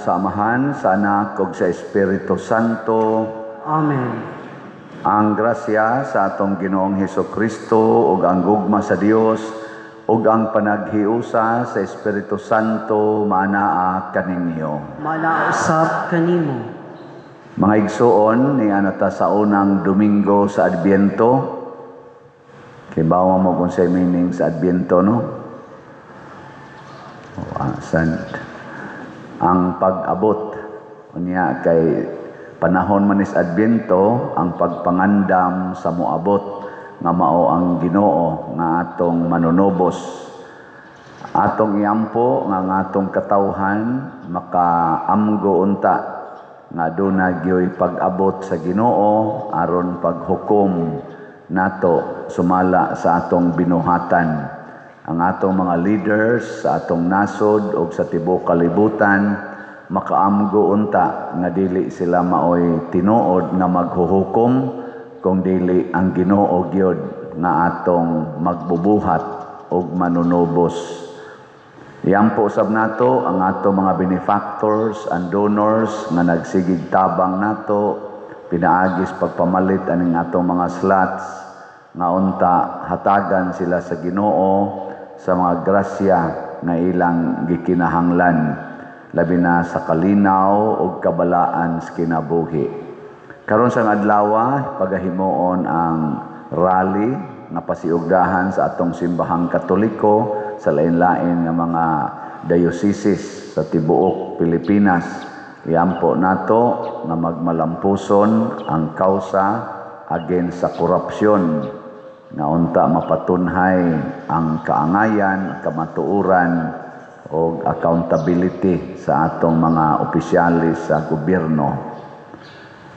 Sa Amahan, sa Anak, ug sa Espiritu Santo. Amen. Ang grasya sa atong Ginoong Hesukristo ug ang gugma sa Dios ug ang panaghiusa sa Espiritu Santo maanaa kaninyo. Maanaa usab kanimo. Mga igsuon, ni ano ta sa unang Domingo sa Adbyento. Kibaw mo kung sa meaning sa Adbyento, no? O, ang pag-abot. Unya kay panahon man is Adbyento, ang pagpangandam sa moabot nga mao ang Ginoo nga atong manunubos. Atong iampo nga ang atong katawhan makaamgo unta nga aduna gyoy pag-abot sa Ginoo aron paghukom nato sumala sa atong binuhatan. Ang atong mga leaders sa atong nasod og sa tibuok kalibutan makaamgo unta nga dili sila maoy tinuod nga maghuhukom kung dili ang Ginoo gyud nga atong magbubuhat og manunubos. Iampo usab nato ang atong mga benefactors and donors nga nagsigig tabang nato pinaagis pagpamalit aning atong mga slots nga unta hatagan sila sa Ginoo sa mga grasya nga ilang gikinahanglan, labi na sa kalinaw ug kabalaan sa kinabuhi. Karon sang adlaw, pagahimuon ang rally nga pasiugdahan sa atong simbahang Katoliko sa lain-lain nga mga dioceses sa tibuok Pilipinas. Iampo nato nga magmalampuson ang kausa against sa korupsyon nga unta mapatunhay ang kaangayan, kamatuoran o accountability sa atong mga opisyalis sa gobyerno.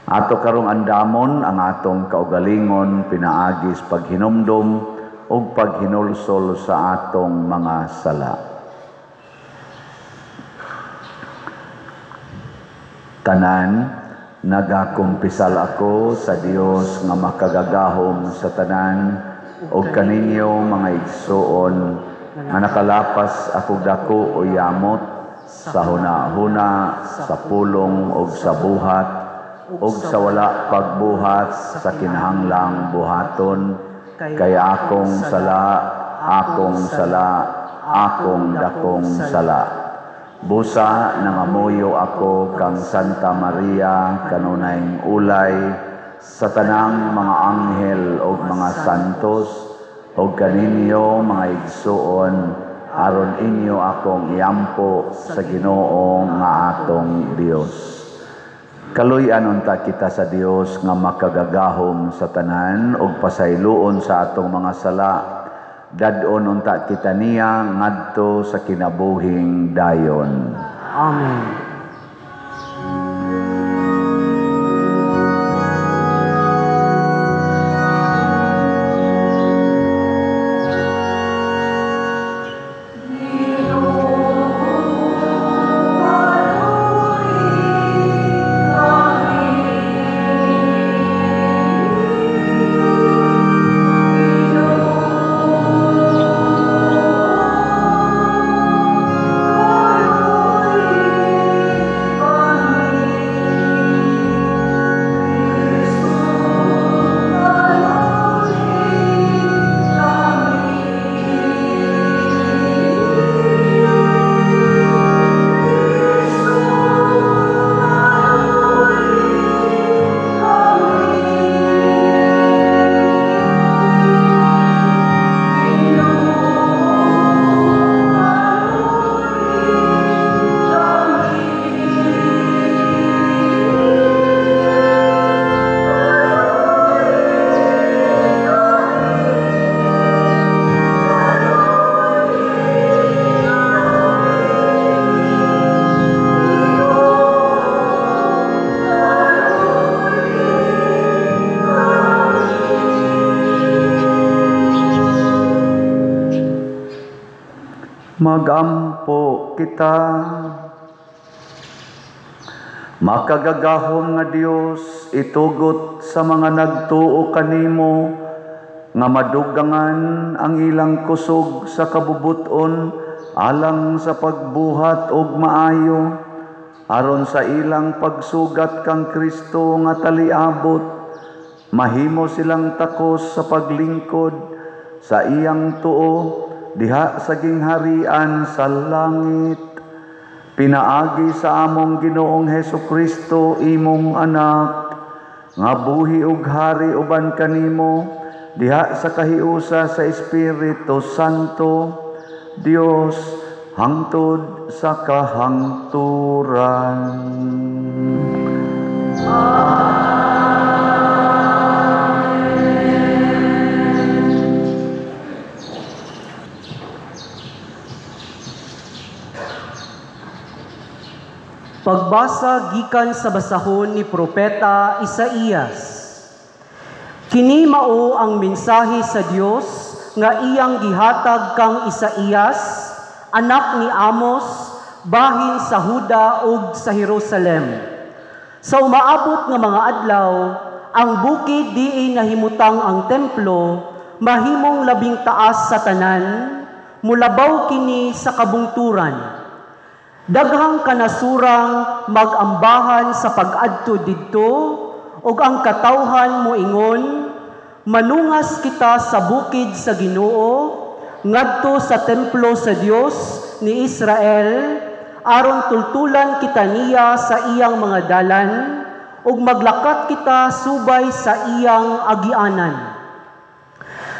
Ato karong andamon ang atong kaugalingon pinaagis paghinumdom ug paghinulsol sa atong mga sala. Tanan, nagakumpisal ako sa Dios nga makagagahom sa tanan ug kaninyo mga igsuon nga nakalapas ako dako o yamot sa hunahuna, sa pulong ug sa buhat ug sa wala pagbuhat sa kinahanglang buhaton, kay akong sala, akong sala, akong dakong sala. Busa nangamuyo ako kang Santa Maria kanunayng ulay sa tanang mga anghel ug mga santos ug kaninyo mga igsuon aron inyo akong iampo sa Ginoo nga atong Dios. Kaluy-an unta kita sa Dios nga makagagahom sa tanan ug pasayloon sa atong mga sala. Dad-on unta kita niya ngadto sa kinabuhing dayon. Amen. Magampo kita. Makagagahom nga Dios, itugot sa mga nagtuo kanimo nga madugangan ang ilang kusog sa kabubuton alang sa pagbuhat og maayo. aron sa ilang pagsugat kang Kristo nga taliabot, mahimo silang takos sa paglingkod sa iyang tuo diha sa gingharian sa langit. Pinaagi sa among Ginoong Hesukristo, imong anak, nga buhi ug hari uban kanimo diha sa kahiusa sa Espiritu Santo, Dios, hangtod sa kahangturan. Amen. Pagbasa gikan sa basahon ni Propeta Isaías. Kini mao ang mensahe sa Dios nga iyang gihatag kang Isaías, anak ni Amos, bahin sa Huda ug sa Jerusalem. Sa umaabot nga mga adlaw, ang bukid diin nahimutang ang templo, mahimong labing taas sa tanan, mulabaw kini sa kabungturan. Daghang kanasurang magambahan sa pag-adto didto, ug ang katawhan moingon, manungas kita sa bukid sa Ginoo, ngadto sa templo sa Dios ni Israel, aron tultulan kita niya sa iyang mga dalan, ug maglakat kita subay sa iyang agianan.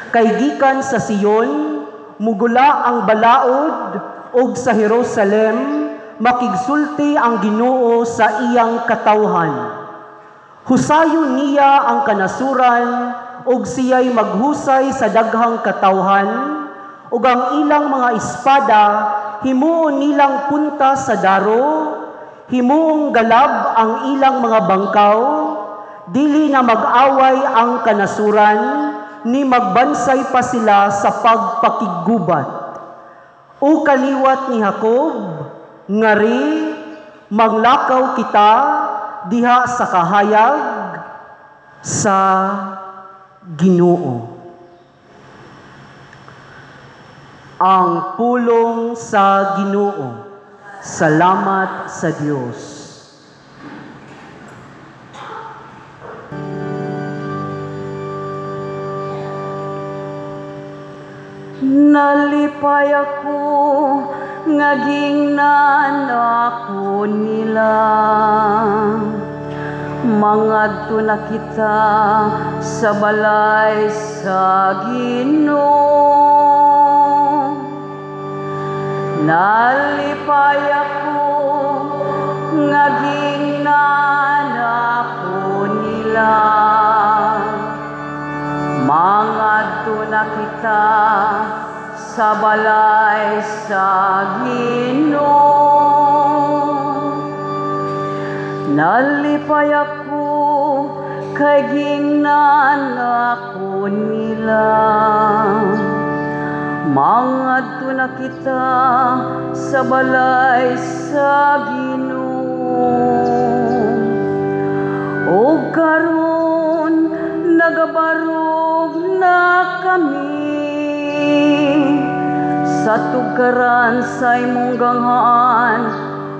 Kay gikan sa Sion, mugula ang balaod, ug sa Jerusalem makigsulti ang Ginoo sa iyang katawhan. Husayon niya ang kanasuran, ug siya'y maghusay sa daghang katawhan, ug ang ilang mga espada himuon nilang punta sa daro, himuong galab ang ilang mga bangkaw, dili na mag-away ang kanasuran, ni magbansay pa sila sa pagpakiggubat. O kaliwat ni Jacob, ngari, maglakaw kita diha sa kahayag sa Ginoo. Ang pulong sa Ginoo. Salamat sa Dios. Nalipay ako nga gingnan ako nila. Mangadto na kita sa balay sa Ginoo. Nalipay ako nga gingnan ako nila. Mangadto na kita sa balay sa Ginoo. Nalipay ako kay gingnan ako nila. Mangadto na kita sa balay sa Ginoo. O karon nagabarog na kami sa tugkaran sa imong ganghaan,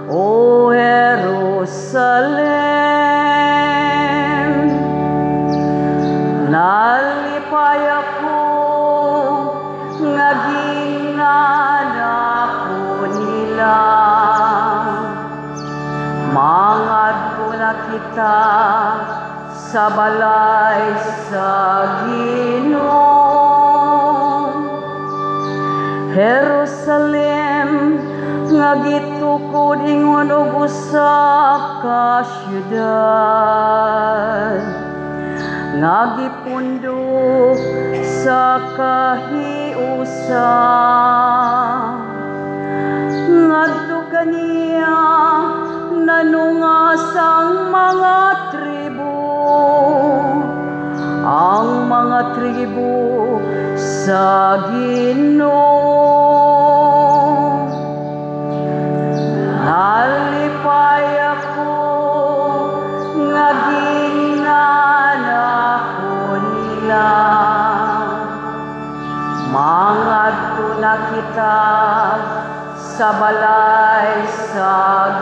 O Jerusalem. Nalipay ako nga gingnan ako nila. Mangadto na kita sa balay sa Ginoo. Jerusalem nga gitukod ingon og usa ka syudad nga gipundok sa kahiusa. Ngadto kaniya nanungas ang mga tribo, ang mga tribo sa Ginoo. Nalipay ako nga gingnan ako nila. Mangadto na kita sa balay sa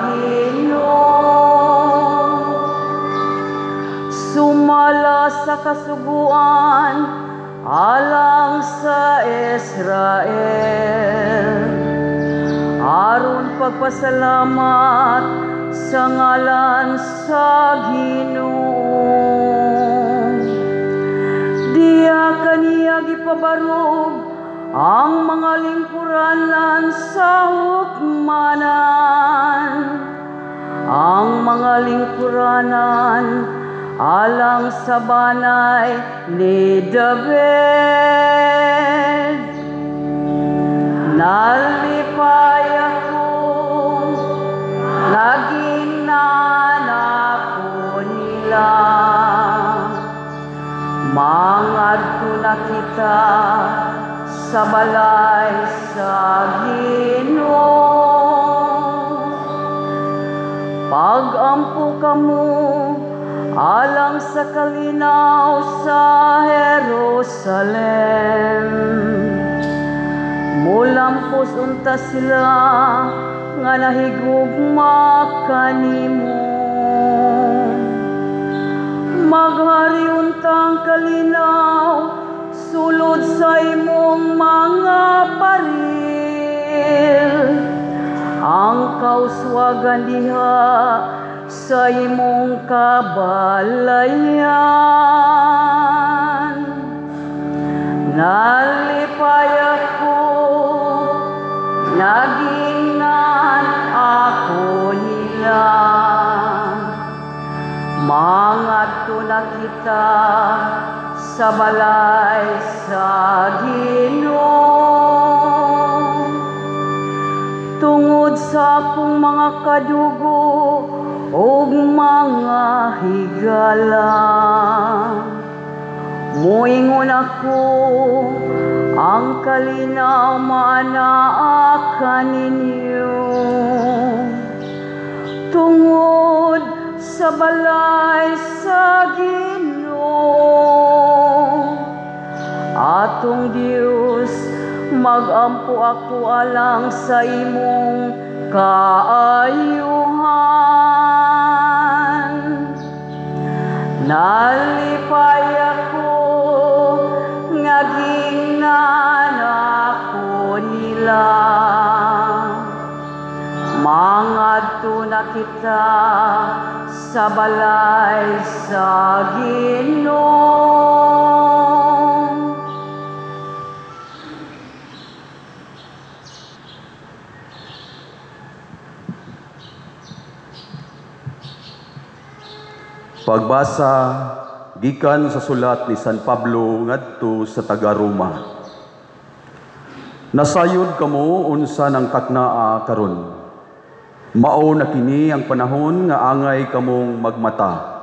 Ginoo. kasuguan alang sa Israel. Aron pagpasalamat sa ngalan sa Ginoo. Diya kaniya gipabarog ang mga lingkuranan sa hukmanan, ang mga lingkuranan alang sa banay ni David. Nalipay ako, naging ako nila. Mangadto na kita sa balay sa Ginoo. Pag-ampo kamo alang sa kalinaw sa Jerusalem. Mulampos unta sila nga nahigugma kanimo. Maghari untang kalinaw sulod sa imong mga paril. Ang kauswagan diha sa imong kabalayan. Nalipay ako, nagingnan ako nila. Mangadto na kita sa balay sa Ginoo. Tungod sa akong mga kadugo ug mga higala, muingon ako, ang kalinaw maanaa kaninyo. Tungod sa balay sa Ginoo, atong Dios, magampo ako alang sa imong kaayuhan. Nalipay ako, nagingnan ako nila. Mangadto na kita sa balay sa Ginoo. Pagbasa gikan sa sulat ni San Pablo ngadto sa taga-Roma. Nasayod kamo unsa nang taknaa karon. Mao na kini ang panahon nga angay kamong magmata.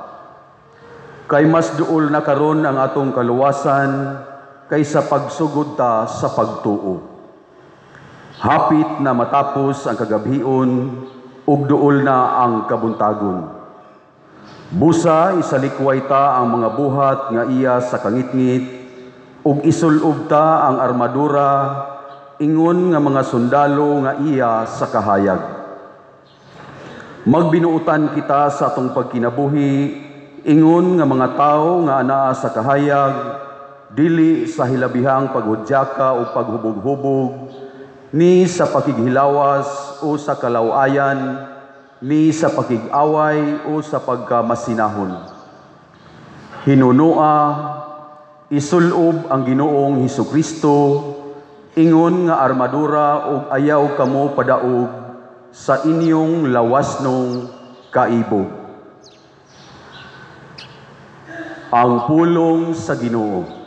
Kay mas duol na karon ang atong kaluwasan kaysa pagsugod ta sa pagtuo. Hapit na matapos ang kagabhion ug duol na ang kabuntagon. Busa isalikway ta ang mga buhat nga iya sa kangitngit ug isulob ta ang armadura ingon nga mga sundalo nga iya sa kahayag. Magbinuotan kita sa atong pagkinabuhi ingon nga mga tawo nga anaa sa kahayag, dili sa hilabihang paghudyaka o paghubog-hubog, ni sa pakighilawas o sa kalawayan, ni sa pakig-away o sa pagkamasinahon. Hinunua, isulob ang Ginoong Hesukristo, ingon nga armadura ug ayaw kamo padaog sa inyong lawasnong kaibog. Ang pulong sa Ginoo.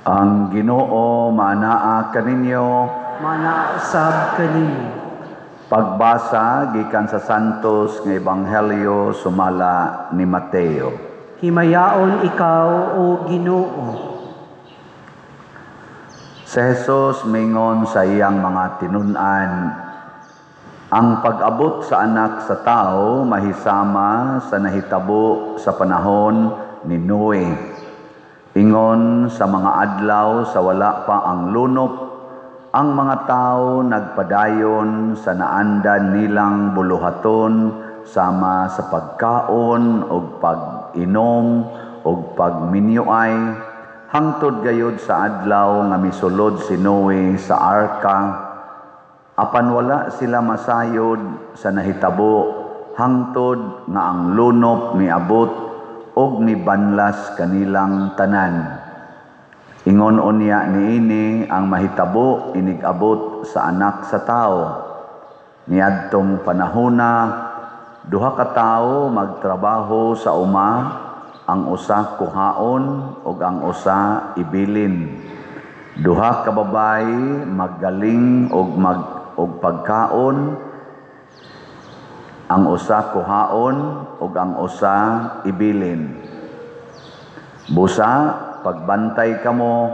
Ang Ginoo maanaa kaninyo. Maanaa usab kanimo. Pagbasa gikan sa Santos nga Ebanghelyo sumala ni Mateo. Himayaon ikaw, o Ginoo. Si Jesus mingon sa iyang mga tinun-an, ang pag-abot sa anak sa tao mahisama sa nahitabo sa panahon ni Noe. Ingon sa mga adlaw sa wala pa ang lunop, ang mga tao nagpadayon sa naandan nilang buluhaton sama sa pagkaon og pag-inom og pagminyuay, hangtod gayod sa adlaw nga misulod si Noe sa arka. Apan wala sila masayod sa nahitabo hangtod nga ang lunop miabot og mibanlas kanilang tanan. Ingon unya niini ang mahitabo inig-abot sa anak sa tao. Niadtong panahona, duha ka tawo magtrabaho sa uma, ang usa kuhaon ug ang usa ibilin. Duha ka babayi maggaling og pagkaon, ang usa kuhaon ug ang usa ibilin. Busa pagbantay kamo,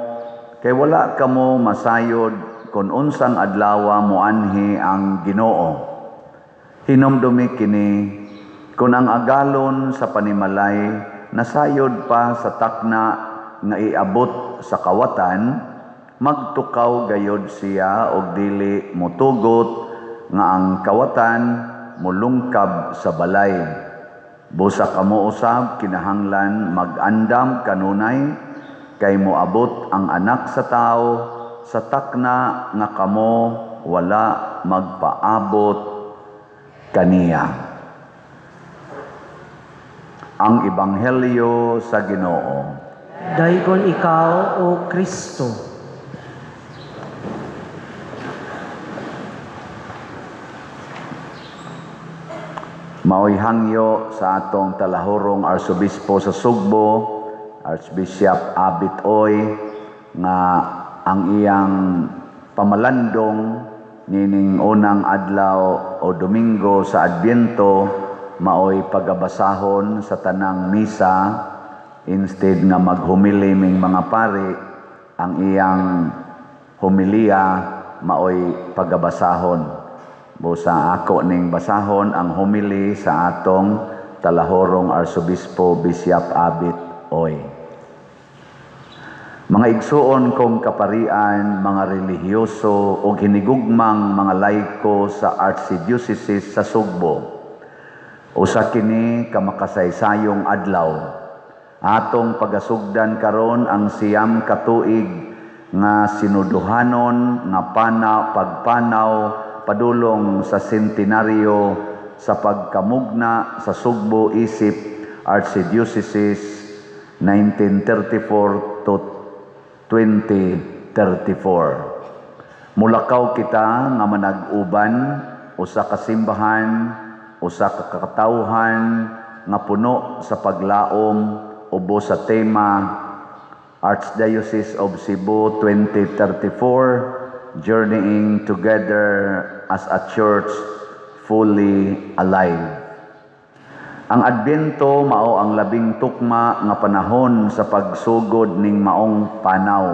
kay wala kamo masayod kon unsang adlawa moanhi ang Ginoo. Hinumdumi kini, kon ang agalon sa panimalay nasayod pa sa takna nga iabot sa kawatan, magtukaw gayod siya og dili motugot nga ang kawatan mulungkab sa balay. Busa kamo usab kinahanglan mag-andam kanunay, kay moabot ang anak sa tao sa takna nga kamo wala magpaabot kaniya. Ang Ebanghelyo sa Ginoo. Daygon ikaw, o Kristo. Maoy hangyo sa atong talahurong Arsobispo sa Sugbo, Archbishop Abit Oy, nga ang iyang pamalandong nining unang adlaw o Domingo sa Adbyento maoy pagabasahon sa tanang misa. Instead nga maghumili ming mga pari, ang iyang humilia maoy pagabasahon. Busa ako ning basahon ang humili sa atong talahorong Arsobispo Bishop Abit Oy. Mga igsuon kong kaparian, mga relihiyoso o hinigugmang mga laiko sa Archdiocese sa Sugbo, usa kini ka makasaysayong adlaw. Atong pagasugdan karon ang 9 ka tuig nga sinuduhanon nga pagpanaw padulong sa sentenaryo sa pagkamugna sa Sugbo isip Archdiocese 1934 to 2034. Mulakaw kita nga manag-uban, usa ka simbahan, usa ka katawhan nga puno sa paglaom ubo sa tema Archdiocese of Cebu 2034, Journeying Together as a Church Fully Alive. Ang Adbyento mao ang labing tukma nga panahon sa pagsugod ning maong panaw.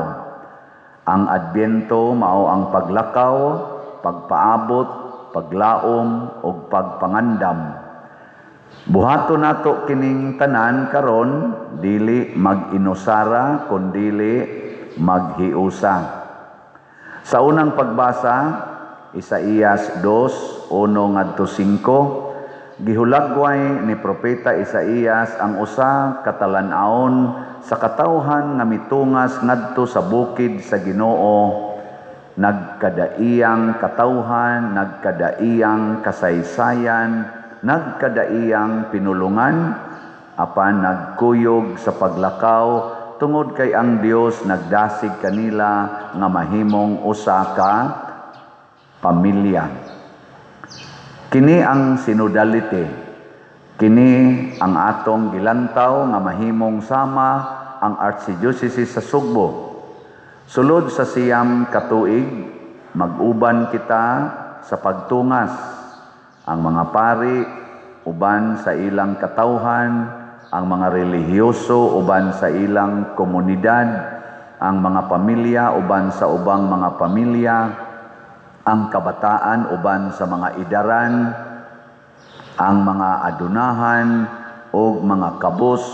Ang Adbyento mao ang paglakaw, pagpaabot, paglaom ug pagpangandam. Buhaton nato kining tanan karon, dili mag-inusara kundili maghiusa. Sa unang pagbasa, Isaías 2:1-5, gihulagway ni Propeta Isaías ang usa ka talan-awon sa katawhan nga mitungas ngadto sa bukid sa Ginoo, nagkadaiyang katawhan, nagkadaiyang kasaysayan, nagkadaiyang pinulungan, apan nagkuyog sa paglakaw tungod kay ang Dios nagdasig kanila nga mahimong usa ka pamilya. Kini ang sinodality. Kini ang atong gilantaw nga mahimong sama ang Archdiocese sa Sugbo. Sulod sa 9 ka tuig, mag-uban kita sa pagtungas. Ang mga pari uban sa ilang katawhan, ang mga relihiyoso uban sa ilang komunidad, ang mga pamilya uban sa ubang mga pamilya, ang kabataan uban sa mga idaran, ang mga adunahan og mga kabus,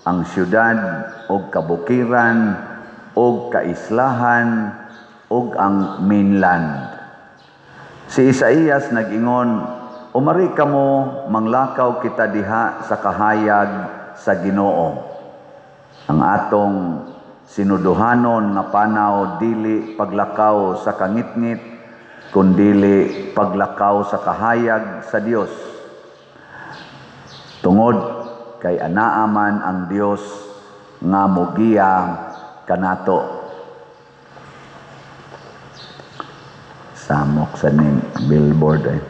ang syudad og kabukiran og kaislahan og ang mainland. Si Isaías nag-ingon, "Umari kamo, manglakaw kita diha sa kahayag sa Ginoo." Ang atong sinuduhanon nga panaw dili paglakaw sa kangitngit, kundili paglakaw sa kahayag sa Dios. Tungod kay anaa man ang Dios nga mogiya kanato. Samok sa ning billboard eh.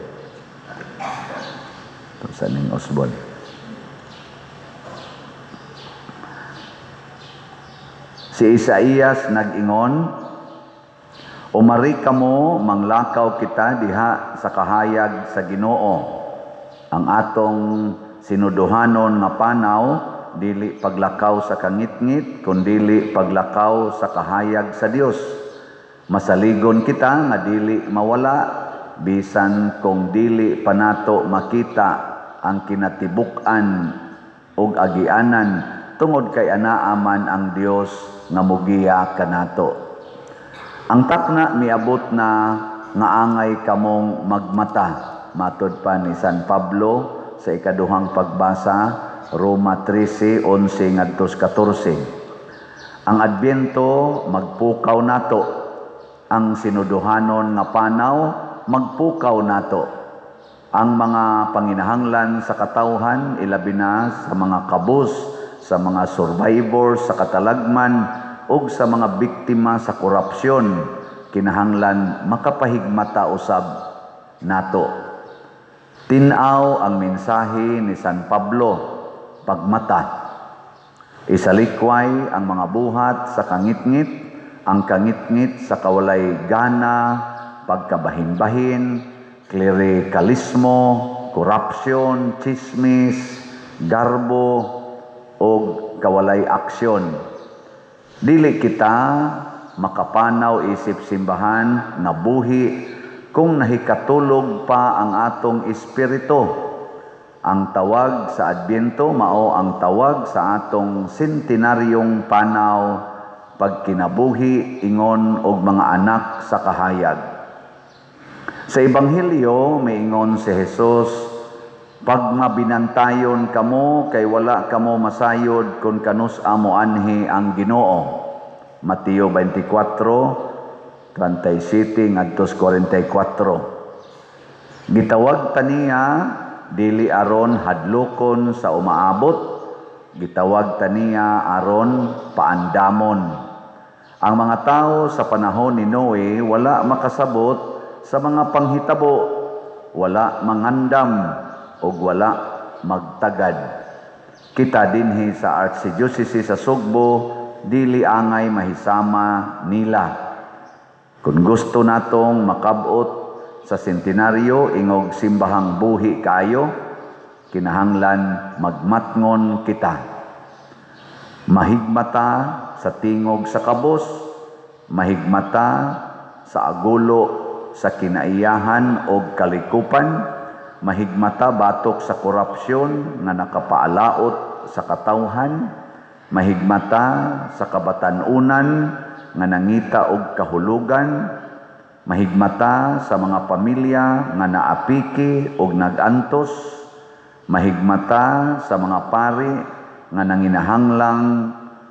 Ito sa ning Osborne. Si Isaías nag-ingon, "Umari kamo, manglakaw kita diha sa kahayag sa Ginoo." Ang atong sinuduhanon nga panaw dili paglakaw sa kangitngit, kundili paglakaw sa kahayag sa Dios. Masaligon kita nga dili mawala bisan kung dili panato makita ang kinatibuk-an ug agianan, tungod kay anaa man ang Dios nga mogiya kanato. Ang takna miabot na nga angay kamong magmata, matod pa ni San Pablo sa ikaduhang pagbasa, Roma 13:11-14. Ang Adbyento magpukaw nato, ang sinuduhanon nga panaw magpukaw nato. Ang mga panginahanglan sa katawhan, ilabi na sa mga kabus, sa mga survivors sa katalagman ug sa mga biktima sa korupsyon, kinahanglan makapahigmata usab nato. Tin-aw ang mensahe ni San Pablo, pagmata. Isalikway ang mga buhat sa kangitngit, ang kangitngit sa kawalay gana, pagkabahin-bahin, klerikalismo, korupsyon, chismis, garbo, o kawalay aksyon. Dili kita makapanaw isip simbahan na buhi kung nahikatulog pa ang atong espiritu. Ang tawag sa Adbyento mao ang tawag sa atong sentenaryong panaw pagkinabuhi ingon og mga anak sa kahayag. Sa Ebanghelyo miingon si Jesus, "Pagmabinantayon kamo kay wala kamo masayod kung kanus amo anhi ang Ginoo." Mateo 24:37-44. Gitawag taniya dili aron hadlokon sa umaabot, gitawag taniya aron paandamon. Ang mga tao sa panahon ni Noe wala makasabot sa mga panghitabo, wala mangandam ug wala magtagad. Kita dinhi sa Archdiocese sa Sugbo dili angay mahisama nila. Kung gusto natong makabot sa sentenaryo ingog simbahang buhi kaayo, kinahanglan magmatngon kita. Mahigmata sa tingog sa kabos, mahigmata sa agulo sa kinaiyahan og kalikupan, mahigmata batok sa korupsyon nga nakapaalaot sa katawhan, mahigmata sa kabatan-unan nga nangita og kahulugan, mahigmata sa mga pamilya nga naapiki og nagantos, mahigmata sa mga pari nga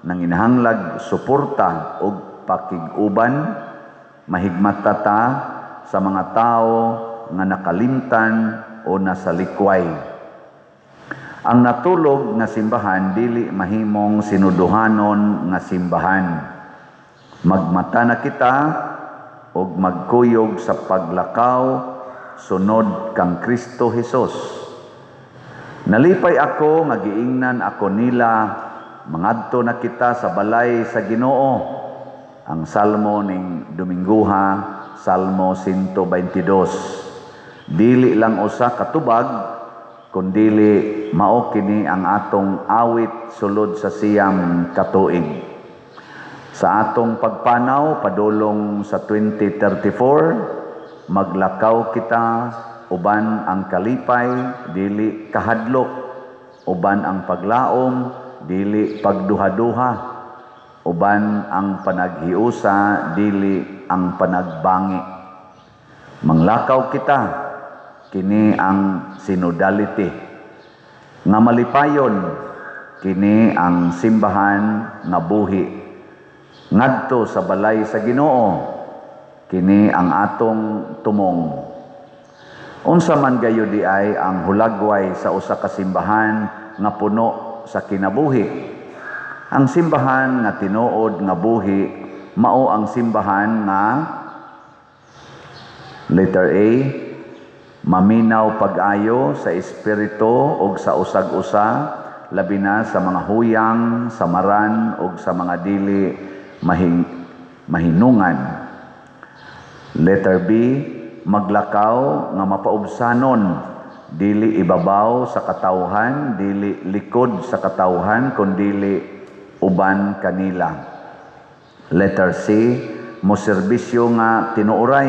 nanginahanglag suporta og pakig-uban, mahigmata ta sa mga tao nga nakalimtan o nasalikway. Ang natulog nga simbahan dili mahimong sinuduhanon nga simbahan. Magmata na kita og magkuyog sa paglakaw sunod kang Kristo Hesus. Nalipay ako nga giingnan ako nila, mangadto na kita sa balay sa Ginoo. Ang salmo ning Domingguha, Salmo 122. Dili lang usa ka tubag, kundili mao kini ang atong awit sulod sa 9 ka tuig. Sa atong pagpanaw padulong sa 2034, maglakaw kita uban ang kalipay, dili kahadlok, uban ang paglaom, dili pagduha-duha, uban ang panaghiusa, dili ang panagbangi. Manglakaw kita, kini ang synodality. Nga malipayon, kini ang simbahan nga buhi. Ngadto sa balay sa Ginoo, kini ang atong tumong. Unsa man gayud di ay ang hulagway sa usa ka simbahan nga puno sa kinabuhi? Ang simbahan nga tinuod nga buhi mao ang simbahan nga letter A, maminaw pag-ayo sa espiritu og sa usag-usa, labi na sa mga huyang, samaran og sa mga dili mahinungan. Letter B, maglakaw nga mapaubsanon, dili ibabaw sa katawhan, dili likod sa katawhan, kundili uban kanila. Letter C, moserbisyo nga tinuoray,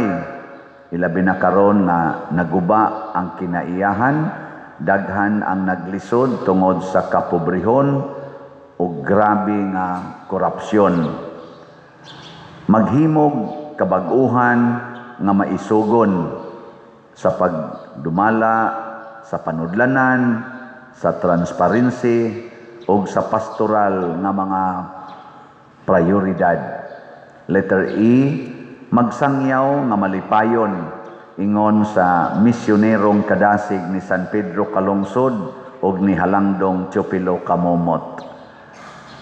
ilabi na karon nga naguba ang kinaiyahan, daghan ang naglisod tungod sa kapobrehon ug grabe nga korupsyon. Maghimog kabag-uhan nga maisugon sa pagdumala, sa panudlanan, sa transparency ug sa pastoral nga mga prioridad. Letter E, magsangyaw nga malipayon ingon sa misionerong kadasig ni San Pedro Calungsod ug ni Halangdong Teofilo Camomot.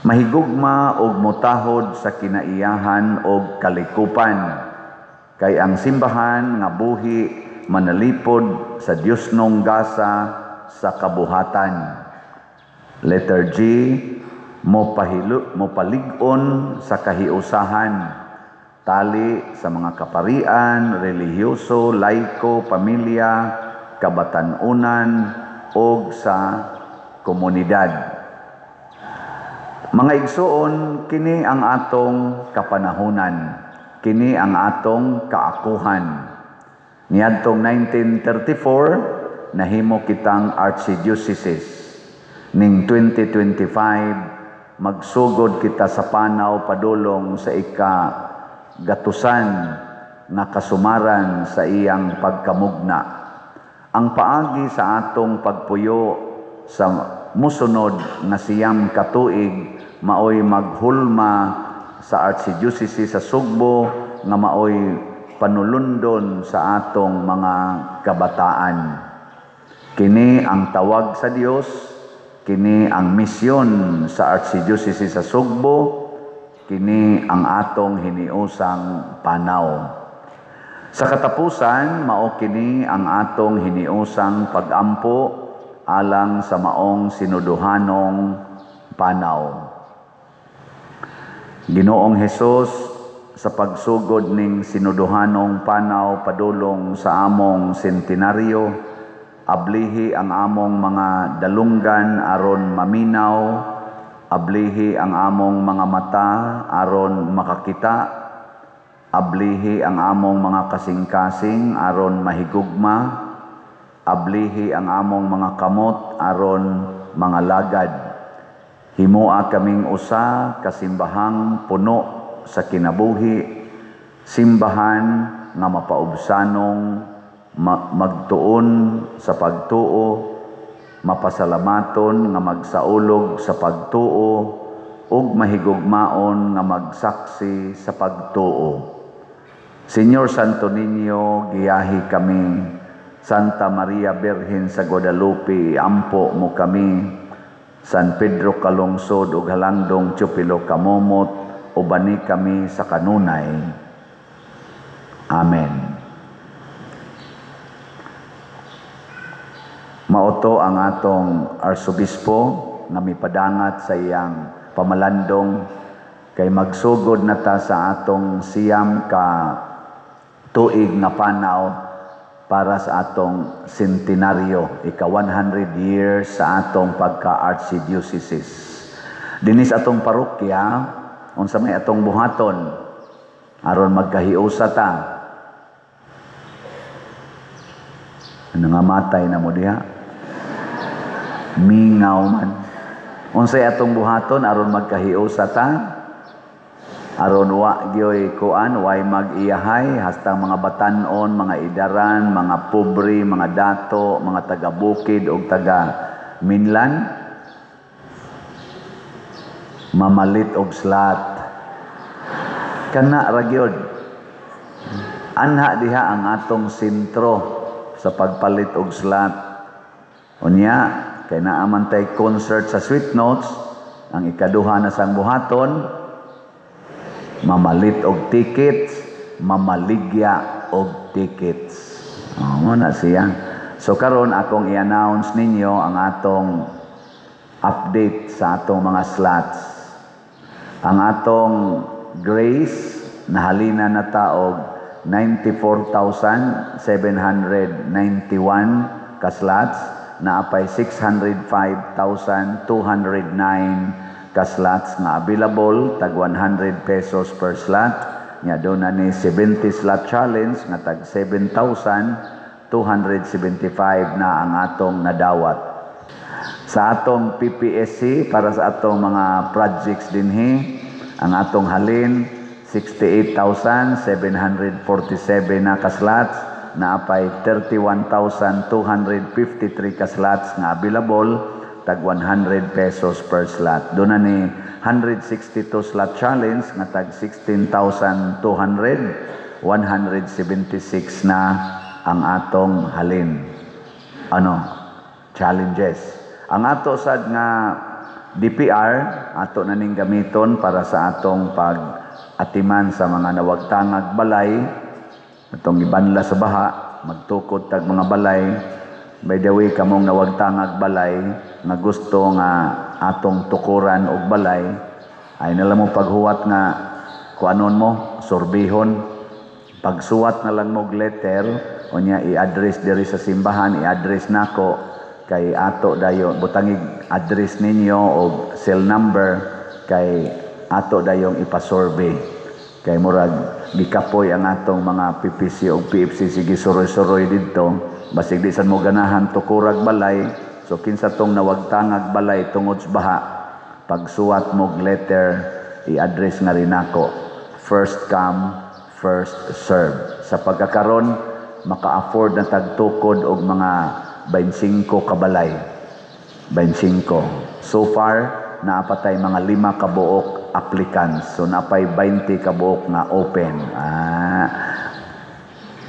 Mahigugma og motahod sa kinaiyahan og kalikupan, kay ang simbahan nga buhi manalipod sa Diosnong gasa sa kabuhatan. Letter G, mopalig-on sa kahiusahan, tali sa mga kaparian, relihiyoso, laiko, pamilya, kabatan-unan og sa komunidad. Mga igsoon, kini ang atong kapanahunan, kini ang atong kaakuhan. Niadtong 1934, nahimo kitang archdiocese. Ning 2025, magsugod kita sa panaw padulong sa ika-gatusan nga kasumaran sa iyang pagkamugna. Ang paagi sa atong pagpuyo sa musunod nga 9 ka tuig maoy maghulma sa Archdiocese sa Sugbo nga maoy panulundon sa atong mga kabataan. Kini ang tawag sa Dios, kini ang misyon sa Archdiocese sa Sugbo, kini ang atong hiniusang panaw. Sa katapusan, mao kini ang atong hiniusang pagampo alang sa maong sinuduhanong panaw. Ginoong Hesus, sa pagsugod ning sinuduhanong panaw padulong sa among sentenaryo, ablihi ang among mga dalunggan aron maminaw, ablihi ang among mga mata aron makakita, ablihi ang among mga kasing-kasing aron mahigugma, ablihi ang among mga kamot aron mga lagad. Himoa kaming usa kasimbahang puno sa kinabuhi, simbahan nga mapaubsanong magtuon sa pagtuo, mapasalamaton nga magsaulog sa pagtuo, ug mahigugmaon nga magsaksi sa pagtuo. Señor Santo Niño, giyahi kami. Santa Maria Birhen sa Guadalupe, ampo mo kami. San Pedro Calungsod ug Halangdong Teofilo Camomot, ubani kami sa kanunay. Amen. Maoto ang atong arsobispo nga mipadangat sa iyang pamalandong Kay magsugod na ta sa atong 9 ka tuig nga panaw para sa atong centenaryo, ika 100 years sa atong pagka-archdiocese. Dinis atong parokya, unsa may atong buhaton aron magkahiusa ta? Nangamatay na mo diha? Mingaw man. Unsay atong buhaton aron magkahiusa ta? Aron wa gyoy kuan, way mag-iyahay hasta mga batan-on, mga idaran, mga pobre, mga dato, mga taga-bukid og taga minlan, mamalit og slat. Kana ra gyud. Anha diha ang atong sentro sa pagpalit og slat. Unya kay naa man tay concert sa Sweet Notes, ang ikaduha na sang buhaton, mamalit og tickets, mamaligya og tickets. Oh, mo na siya. So karon akong i-announce ninyo ang atong update sa atong mga slots. Ang atong Grace nahalina na ta og 94,791 ka slots, naapay 605,209 ka slots nga available, tag 100 pesos per slot. Nya doon na ni 70 slot challenge nga tag 7,275 na ang atong nadawat. Sa atong PPSC para sa atong mga projects dinhi, ang atong halin 68,747 na ka slots, naapay 31,253 ka slots nga available, tag 100 pesos per slot. Doon na ni 162 slot challenge nga tag 16,200, 176 na ang atong halin. Ano? Challenges. Ang ato sad nga DPR, ato na ning gamiton para sa atong pag-atiman sa mga nawagtangag balay, atong ibanla sa baha, magtukod tag mga balay. By the way, kamong nawagtangag balay nga gusto nga atong tukuran og balay, ay nala mo paghuwat nga kuanon mo, sorbihon. Pagsuwat na lang mo og letter, unya i-address diri sa simbahan, i-address nako kay ato dayon, butangig address ninyo og cell number kay ato dayong ipasurvey. Kay murag gikapoy ang atong mga PPC og PFC, sige suroy-suroy didto, basig di sad mo ganahan tukurag balay. So kinsa tong nawagtangag balay tungod sa baha, pagsuwat mo og letter, i-address nga rin nako. First come, first serve. Sa pagkakaron, maka-afford na tagtukod og mga 25 ka balay. 25. So far, naapatay mga 5 kabuok applicants. So napay 20 kabuok nga open.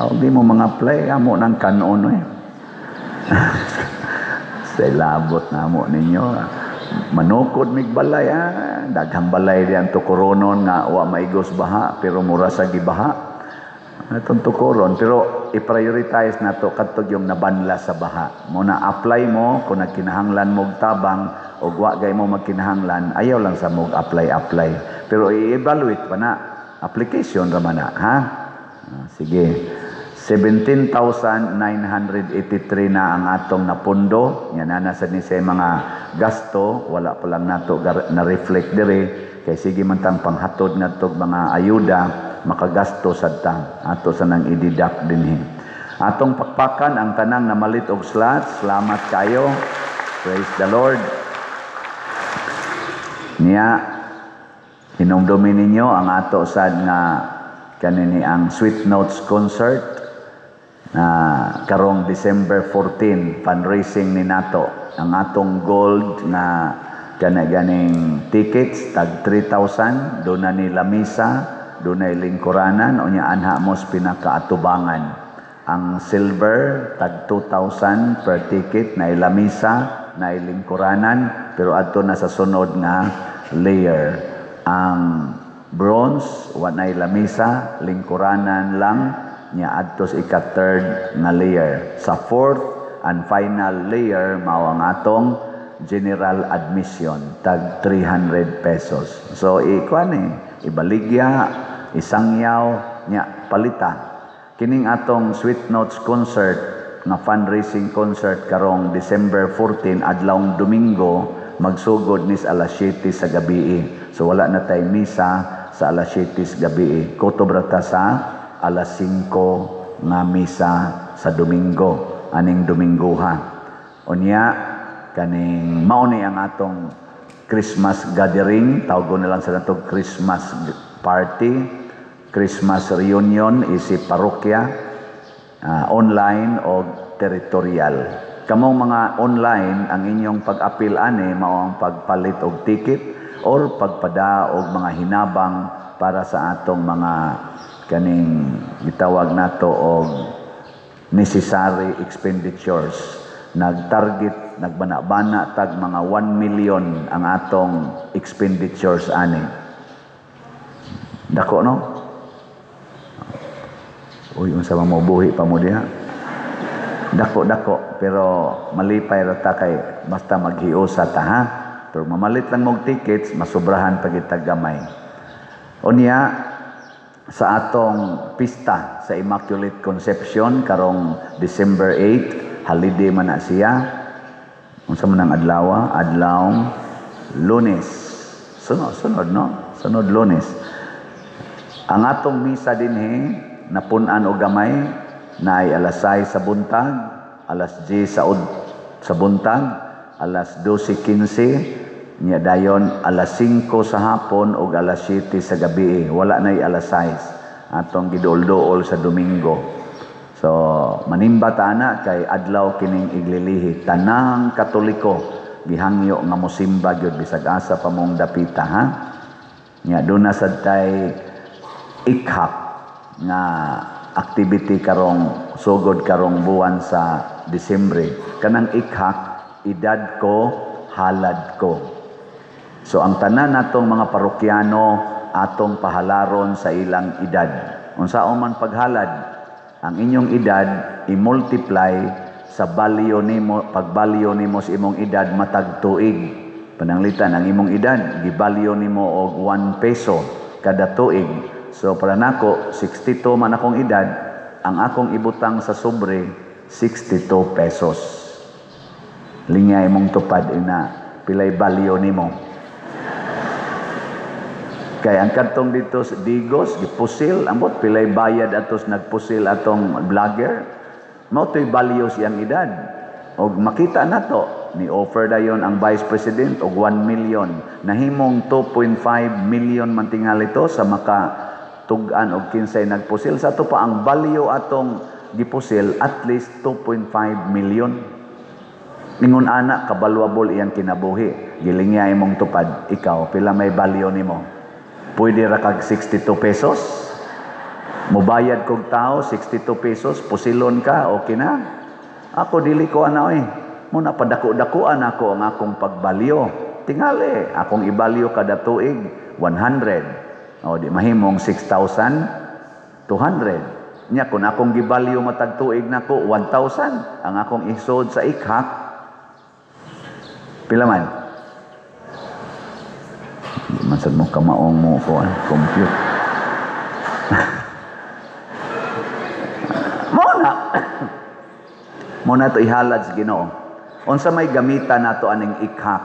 Oh, di mo mga apply, amo ng kanon eh. Sa labot na amo ninyo. Manukod mig balay, daghang balay diyan tukoronon nga wa maigos baha pero mura sa gibaha. Atong tukoron, pero i-prioritize na to kadtog yung nabanla sa baha. Mo na apply mo kung nagkinahanglan mo og tabang o wa gay mo magkinahanglan, ayaw lang sa mo apply. Pero i-evaluate pa na application ra man na, ha? Sige. 17,983 na ang atong napundo. Yan na nasa ni sa mga gasto, wala pa lang nato na-reflect diri kay sige man tang panghatod ngadtog mga ayuda, makagasto sad ta ato sa nang i-deduct dinhi. Atong pakpakan ang tanang namalit og slots. Salamat kayo. Praise the Lord. Niya hinumdumi ninyo ang ato sad nga kanini ang Sweet Notes concert na karong December 14, fundraising ni nato. Ang atong gold na kana ganing tickets tag 3,000, doon na ni lamisa, doon na lingkuranan, unya anha mos pinakaatubangan. Ang silver tag 2,000 per ticket na lamisa, na lingkuranan, pero adto na sa sunod nga layer. Ang bronze wa nay lamisa, lingkuranan lang, nya adto sa ika-third nga layer. Sa fourth and final layer mao ang atong general admission tag 300 pesos. So ikuan eh, ibaligya, isangyaw nya palita. Kining atong Sweet Notes concert nga fundraising concert karong December 14, adlawng Domingo, magsugod nis alas 7 sa gabi. So wala na tay misa sa alas 7 sa gabi. Kutob ra ta sa alas 5 nga misa sa Domingo, aning Domingoha. Unya kaning mao ni ang atong Christmas gathering, tawgon na lang sa nato Christmas party, Christmas reunion isip parokya, online o territorial. Kamong mga online, ang inyong pag-apil ani mao ang pagpalit og ticket or pagpada og mga hinabang para sa atong mga kaning gitawag nato og necessary expenditures. Nag-target, nagbana-bana tag mga 1 million ang atong expenditures ani. Dako, no? Uy, unsa man mo, buhi pa mo diha? Dako-dako, pero malipay ra ta kay basta maghiusa ta, ha. Pero mamalit lang mog tickets, masubrahan pa kita gamay. Unya, sa atong pista sa Immaculate Conception karong December 8, holiday man na siya. Unsa man ang adlaw? Adlawng Lunes. Sunod, sunod, no? Sunod Lunes. Ang atong misa dinhi napun-an og gamay, naay alas 6 sa buntag, alas 10 sa buntag, alas 12:15, nya dayon alas 5 sa hapon ug alas 7 sa gabi. Wala nay alas 6. Atong giduol-duol sa Domingo. So manimba ta ana kay adlaw kining iglilihi. Tanang Katoliko gihangyo nga mosimba gyud bisag asa pa mong dapita, ha. Nya duna sad tay ikhak nga activity karong sugod karong buwan sa Disyembre. Kanang ikhak, edad ko, halad ko. So ang tanan natong mga parokyano atong pahalaron sa ilang edad. Unsaon man paghalad, ang inyong edad i-multiply sa value nimo, pagbalyo nimo sa imong edad matag tuig. Pananglitan ang imong edad gibalyo nimo og 1 peso kada tuig. So para nako 62 man akong edad, ang akong ibutang sa sobre 62 pesos. Linya imong tupad ina pilay balyo nimo. Kay ang kadtong dito sa Digos gipusil, ambot pilay bayad atos nagpusil atong vlogger. Mao to'y value siyang edad. Og makita nato ni offer dayon ang Vice President og 1 million. Nahimong 2.5 million man tingali to sa maka tug-an og kinsay nagpusil. Sa ato pa ang value atong gipusil at least 2.5 million. Ingon ana kabaluable iyang kinabuhi. Gilingya imong tupad, ikaw pila may value nimo? Pwede ra kag 62 pesos? Mubayad kog tao 62 pesos, pusilon ka, okay na? Ako dili ko ana oy. Muna padako-dakuan ako ang akong pagbalyo. Tingali, akong ibalyo kada tuig 100. O di mahimong 6,200. Nya kun akong gibalyo matag tuig nako 1,000, ang akong isod sa ikhak pila man? Di man sad mo kamaong mo ko compute. Muna. Muna to ihalad sa Ginoo. Unsa may gamita nato aning ikhak?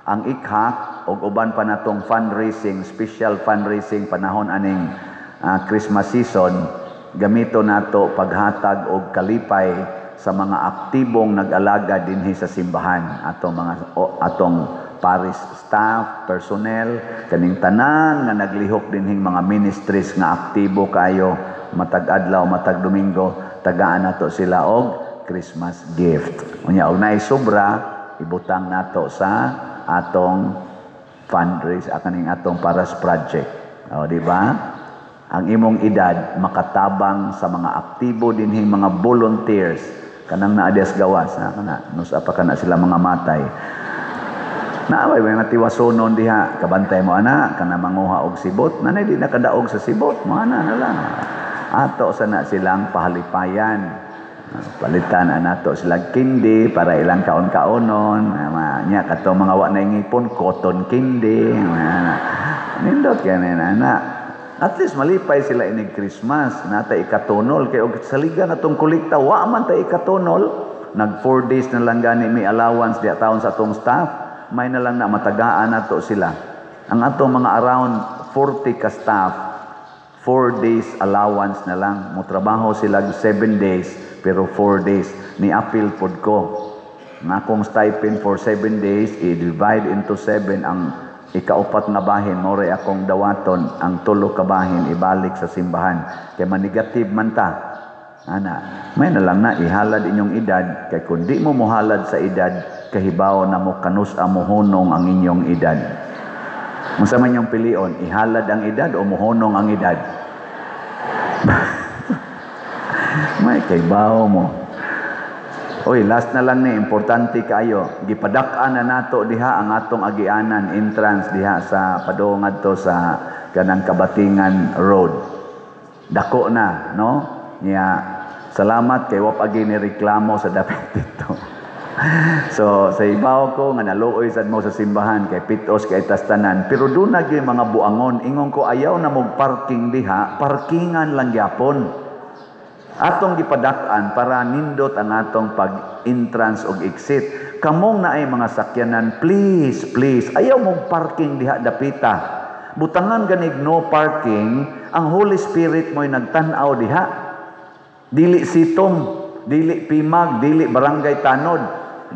Ang ikhak og uban pa natong fundraising, special fundraising panahon aning Christmas season, gamito nato paghatag og kalipay sa mga aktibong nag-alaga dinhi sa simbahan, atong mga atong parish staff, personnel, kaning tanan nga naglihok dinhing mga ministries nga aktibo kayo matag adlaw, matag Domingo, tagaan nato sila og Christmas gift. Unya og naay sobra, ibutang nato sa atong fundraise, kaning atong paras project. O, di ba? Ang imong edad makatabang sa mga aktibo dinhing mga volunteers kanang naa dias gawas, na kana nusa pa kana sila mga matay. Naaway may matiwasonon diha, kabantay mo ana kana manguha og sibot, nanay di nakadaog sa sibot, mo ana na lang. Ato sana silang pahalipayan. Palitan na nato sila candy para ilang kaon-kaonon. Nya kato mga wa na ngipon, cotton candy. Nindot kani na. At least malipay sila inig Christmas. Nata ikatunol kay og saligan atong kolekta wa man ta ikatunol. Nag 4 days na lang gani may allowance diha taon sa atong staff. May na lang na matagaan nato sila. Ang atong mga around 40 ka staff, 4 days allowance na lang. Motrabaho sila 7 days, pero 4 days. Ni-appeal pod ko. Ang akong stipend for 7 days, i-divide into 7 ang ikaupat nga bahin, more akong dawaton, ang tulo ka bahin, ibalik sa simbahan. Kay manigative man ta. Ana, may na lang na ihalad inyong edad, kay kung di mo mohalad sa edad, kahibaw na mo kanus mo hunong ang inyong edad. Unsa man yung pilion, ihalad ang edad o mohunong ang edad? May kaybaw mo. Oy, last na lang ni, importante kaayo. Gipadak-an na nato diha ang atong agianan entrance diha sa padung ngadto sa kanang Kabatingan Road. Dako na, no? Nya, salamat kay wa pa ni reklamo sa dapit dito. So, sa ibaw ko nga naluoy sad mo sa simbahan kay pitos kay tastanan, pero doon na gyud mga buangon. Ingon ko ayaw na mog parking diha, parkingan lang gyapon. Atong gipadak-an para nindot ang atong pag-entrance og exit. Kamong naay mga sakyanan, please, please, ayaw mong parking diha dapita. Butangan ganig no parking, ang Holy Spirit mo'y nagtan-aw diha. Dili sitom, dili pimag, dili barangay tanod.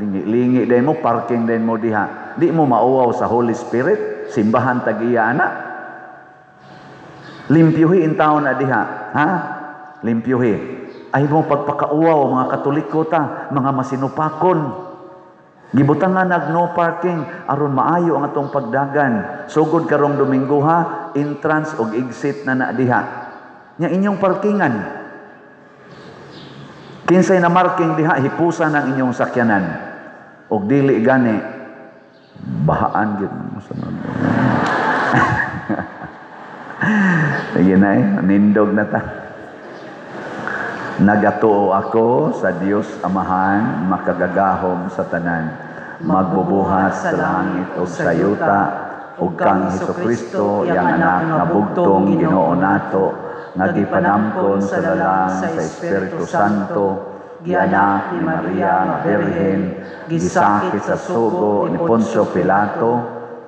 Lingi-lingi din mo, parking din mo diha. Di mo mauwaw sa Holy Spirit, simbahan tag-iya ana. Limpyuhi in taon na diha, ha? Limpyuhi. Ay mo pagpakauwaw mga Katoliko ta, mga masinupakon. Gibutangan nag no parking aron maayo ang atong pagdagan. Sugod karong Domingo ha, entrance og exit na na diha. Nya inyong parkingan. Kinsay na marking diha, hipusan ang inyong sakyanan. Og dili gani bahaan gyud mo sa mga. Sige na nindog na ta. Nagatuo ako sa Dios Amahan, makagagahom sa tanan, magbubuhat sa langit ug sa yuta, ug kang Hesukristo, iyang anak nga bugtong Ginoo nato, nga gipanamkon sa lalang sa Espiritu Santo, gianak ni Maria nga Birhen, gisakit sa sugo ni Poncio Pilato,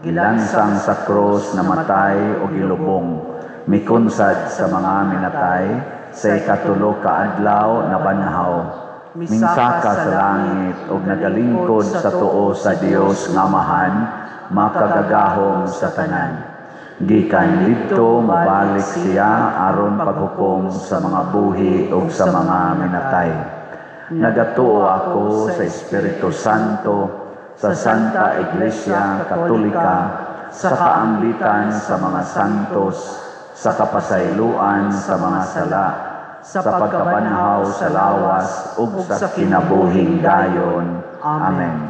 gilansang sa krus, namatay o gilubong, mikunsad sa mga minatay, sa ikatulo ka adlaw nabanhaw, minsaka sa langit ug nagalingkod sa tuo sa Dios nga Amahan, makagagahom sa tanan. Gikan didto mobalik siya aron paghukom sa mga buhi ug sa mga minatay. Nagatuo ako sa Espiritu Santo, sa Santa Iglesia Katolika, sa kaambitan sa mga santos, sa kapasayloan sa mga sala, sa pagkabanhaw sa lawas ug sa kinabuhing dayon. Amen.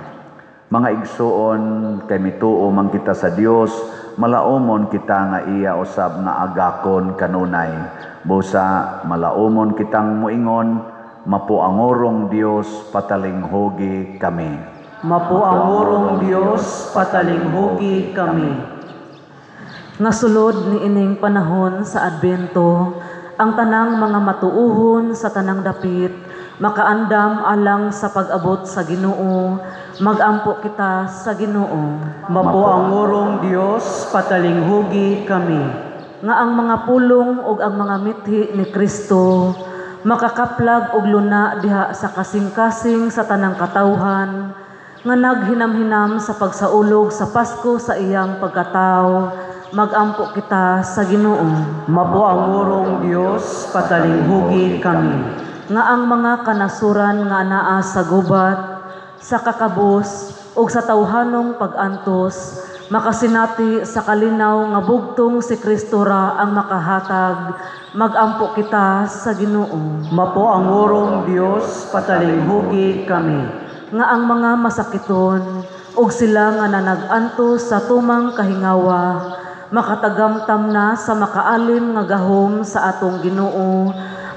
Mga igsuon, kay mituo man kita sa Dios, malaumon kita nga iya usab nga agakon kanunay. Busa malaumon kitang muingon, mapuangorong Dios, patalinghugi kami. Mapuangorong Dios, patalinghugi kami. Nasulod ni ining panahon sa Adbento, ang tanang mga matuuhon sa tanang dapit, makaandam alang sa pag-abot sa Ginoo, magampo kita sa Ginoo. Mapuangorong Dios, patalinghugi kami. Nga ang mga pulong ug ang mga mithi ni Kristo makakaplag og luna diha sa kasing-kasing sa tanang katawhan, nga naghinamhinam sa pagsaulog sa Pasko sa iyang pagkatawo, magampo kita sa Ginoo. Mapuangorong Dios, patalinghugi kami. Nga ang mga kanasuran nga naa sa gubat, sa kakabos ug sa tawhanong pag-antos, makasinati sa kalinaw nga bugtong si Kristo ra ang makahatag, magampo kita sa Ginoo. Mapuangorong Dios, patalinghugi kami. Nga ang mga masakiton ug sila nga nanag-antos sa tumang kahingawa, makatagamtam na sa makaalim nga gahom sa atong Ginoo,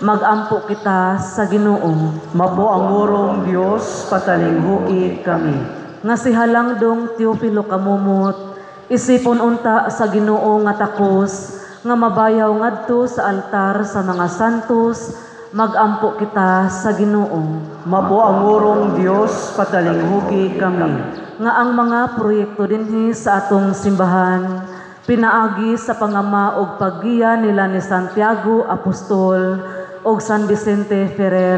Magampo kita sa Ginoo. Mapo ang urong Dios, patalinghuki kami. Nga si Halangdong Teofilo Camomot, isipon unta sa Ginoo nga takos, nga mabayaw ngadto sa altar sa mga santos, magampo kita sa Ginoo. Mapo ang urong Dios, patalinghuki kami. Nga ang mga proyekto dinhi sa atong simbahan, pinaagi sa pangama og paggiya nila ni Santiago Apostol og San Vicente Ferrer,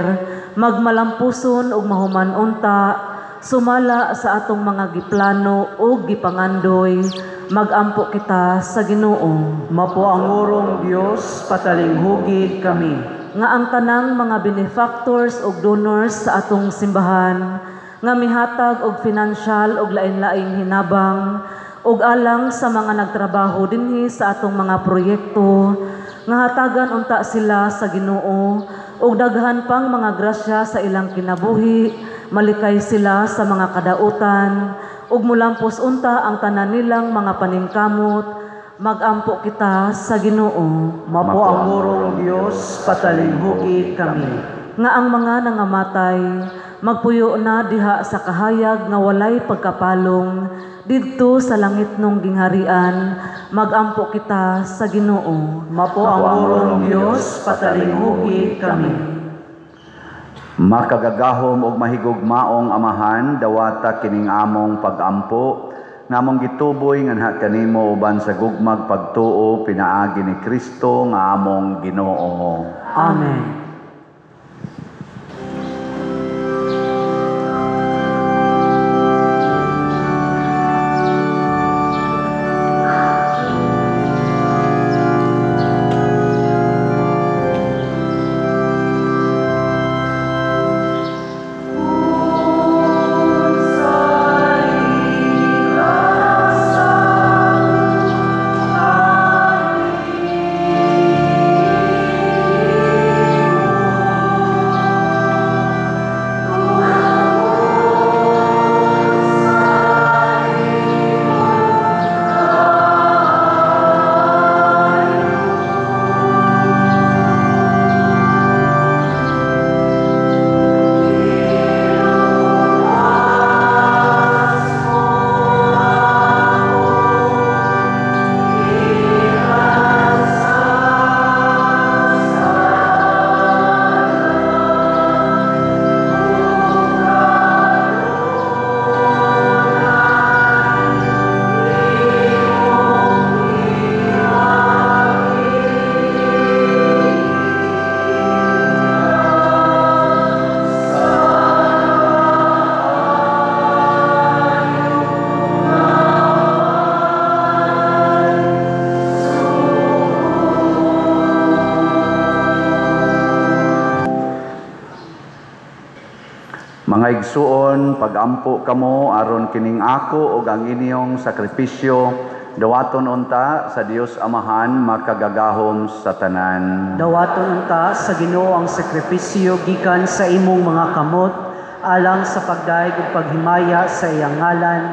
magmalampuson og mahuman unta, sumala sa atong mga giplano og gipangandoy, magampo kita sa Ginoo. Mapo ang urong Dios, patalinghugi kami. Nga ang tanang mga benefactors og donors sa atong simbahan, nga mihatag og financial og lain-laing hinabang, og alang sa mga nagtrabaho dinhi sa atong mga proyekto, nga hatagan unta sila sa Ginoo og daghan pang mga grasya sa ilang kinabuhi, malikay sila sa mga kadautan, ug mulampos unta ang tanan nilang mga paningkamot, magampo kita sa Ginoo. Mapo ang urong Dios, patalinghuki kami. Nga ang mga nangamatay, magpuyo na diha sa kahayag nga walay pagkapalong, didto sa langit nung gingharian, magampo kita sa Ginoo. Mapo ang urong Dios, patalinghuki kami. Makagagahom og mahigugmaong Amahan, dawata kining among pagampo, ngamong gituboy nganha kanimo uban sa gugmag pagtuo pinaagi ni Kristo nga among Ginoo. Amen. Mga igsuon, pagampo kamo aron kining ako ug ang inyong sakripisyo dawaton unta sa Dios Amahan makagagahom sa tanan. Dawaton unta sa Ginoo ang sakripisyo gikan sa imong mga kamot alang sa pagdayeg ug paghimaya sa iyang ngalan,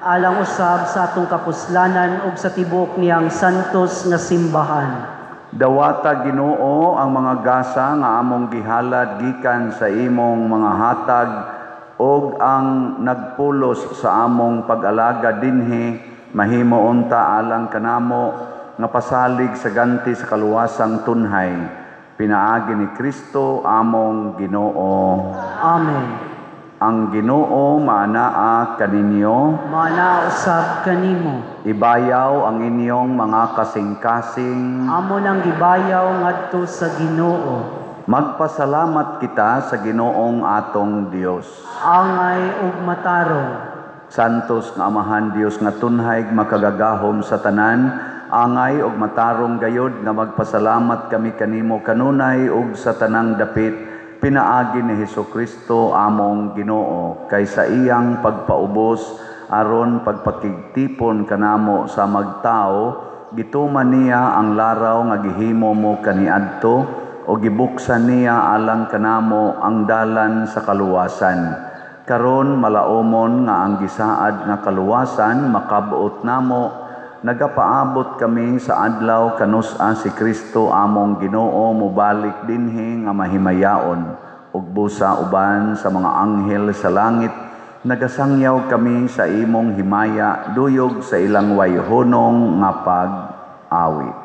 alang usab sa atong kapuslanan ug sa tibuok niyang santos nga simbahan. Dawata Ginoo ang mga gasa nga among gihalad gikan sa imong mga hatag og ang nagpulos sa among pag-alaga dinhi mahimo unta alang kanamo nga pasalig sa ganti sa kaluwasang tunhay pinaagi ni Kristo among Ginoo. Amen. Ang Ginoo maanaa kaninyo, maanaa usab kanimo. Ibayaw ang inyong mga kasing-kasing. Amo nang gibayaw ngadto sa Ginoo. Magpasalamat kita sa Ginoong atong Dios. Angay ug matarong. Santos nga Amahan Dios nga tunhay makagagahom sa tanan, angay ug matarong gayod nga magpasalamat kami kanimo kanunay ug sa tanang dapit pinaagi ni Hesukristo among Ginoo, kay sa iyang pagpaubos aron pagpakigtipon kanamo sa magtao, gituman niya ang laraw nga gihimo mo kaniadto o gibuksan niya alang kanamo ang dalan sa kaluwasan. Karon malaomon nga ang gisaad nga kaluwasan makabuot namo Nagapaabot kami sa adlaw kanus-a si Kristo among Ginoo mobalik dinhi nga mahimayaon ug busa uban sa mga anghel sa langit. Nagasangyaw kami sa imong himaya duyog sa ilang wayhonong nga pag-awit.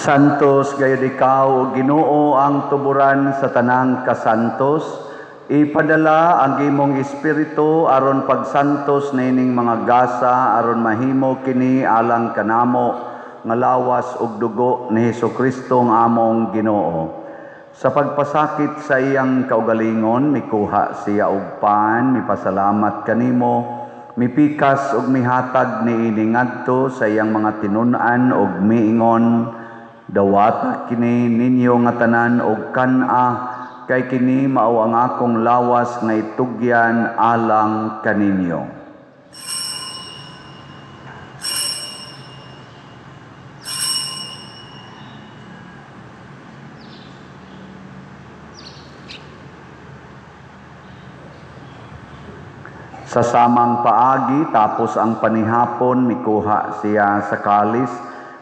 Santos gayud ikaw, o Ginoo, ang tuburan sa tanang kasantos. Ipadala ang imong espiritu aron pagsantos niining mga gasa aron mahimo kini alang kanamo nga lawas ug dugo ni Hesukristo nga among Ginoo. Sa pagpasakit sa iyang kaugalingon, mikuha siya og pan, mipasalamat kanimo, mipikas ug mihatag niini ngadto sa iyang mga tinun-an ug miingon, dawata kini ninyo nga tanan og kan-a, kay kini mao ang akong lawas nga itugyan alang kaninyo. Sa samang paagi, tapos ang panihapon, mikuha siya sa kalis,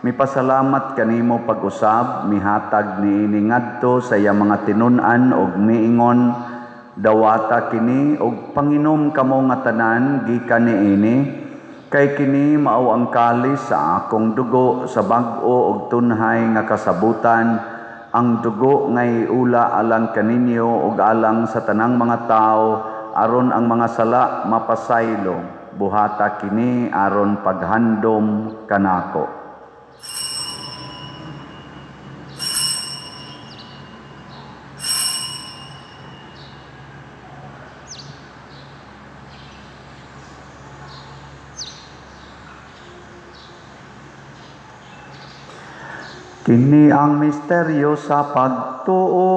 mipasalamat kanimo pag-usab, mihatag niini ngadto sa iyang mga tinun-an og miingon, dawata kini og panginom kamo nga tanan gikan niini, kay kini mao ang kalis sa akong dugo sa bag-o og tunhay nga kasabutan, ang dugo nga iula alang kaninyo og alang sa tanang mga tawo aron ang mga sala mapasaylo. Buhata kini aron paghandom kanako. Kini ang misteryo sa pagtuo.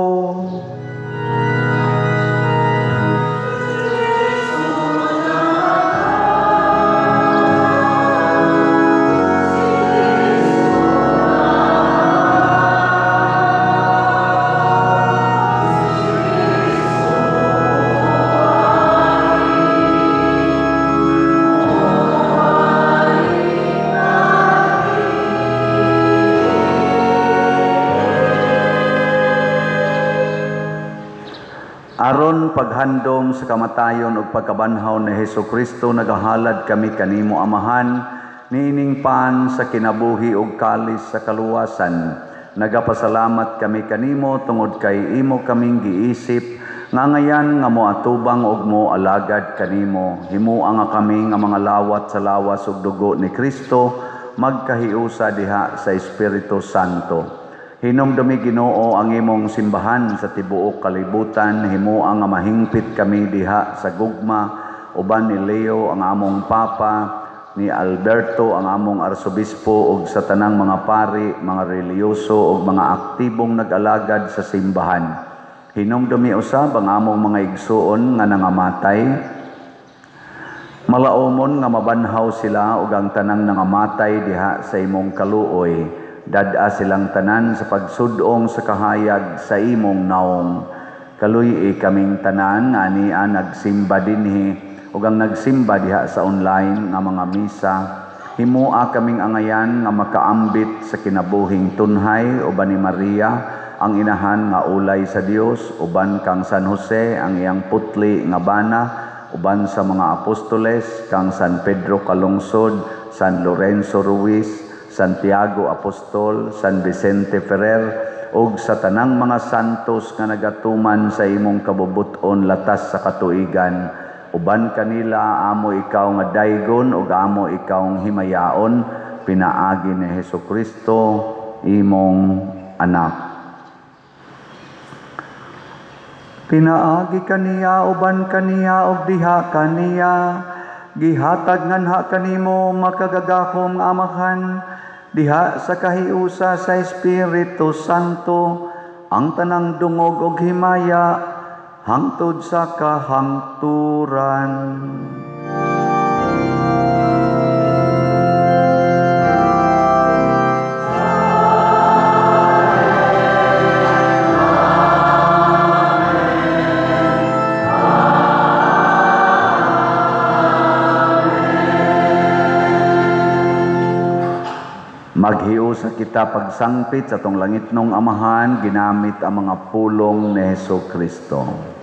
Aron paghandom sa kamatayon ug pagkabanhaw ni Hesukristo, nagahalad kami kanimo Amahan, niining pan sa kinabuhi ug kalis sa kaluwasan. Nagapasalamat kami kanimo tungod kay imo kaming giisip nga ngayan nga moatubang ug moalagad kanimo. Himua nga kami nga mga lawat sa lawas ug dugo ni Kristo, magkahiusa diha sa Espiritu Santo. Hinumdumi Ginoo ang imong simbahan sa tibuok kalibutan, himoa nga mahingpit kami diha sa gugma uban ni Leo ang among Papa, ni Alberto ang among Arsobispo ug sa tanang mga pari, mga relihiyoso ug mga aktibong nag-alagad sa simbahan. Hinumdumi usab ang among mga igsuon nga nangamatay. Malaomon nga mabanhaw sila ug ang tanang nangamatay diha sa imong kaluoy. Dad-a silang tanan sa pagsudong sa kahayag sa imong naong. Kaluy-i kaming tanan nga ania nagsimba dinhi ug ang nagsimba diha sa online nga mga misa. Himoa kaming angayan nga makaambit sa kinabuhing tunhay uban ni Maria ang inahan nga ulay sa Dios, uban kang San Jose ang iyang putli nga bana, uban sa mga apostoles kang San Pedro Calungsod, San Lorenzo Ruiz, Santiago Apostol, San Vicente Ferrer, ug sa tanang mga santos nga nagatuman sa imong kabubut-on latas sa katuigan. Uban kanila amo ikaw nga daygon ug amo ikaw himayaon, pinaagi ni Hesukristo imong anak. Pinaagi kaniya, uban kaniya, ug diha kaniya, gihatag nganha kanimo makagagahom nga Amahan, diha sa kahiusa sa Espiritu Santo, ang tanang dungog og himaya hangtod sa kahangturan. Maghiusa kita pagsangpit sa atong langitnong Amahan, ginamit ang mga pulong ni Hesukristo.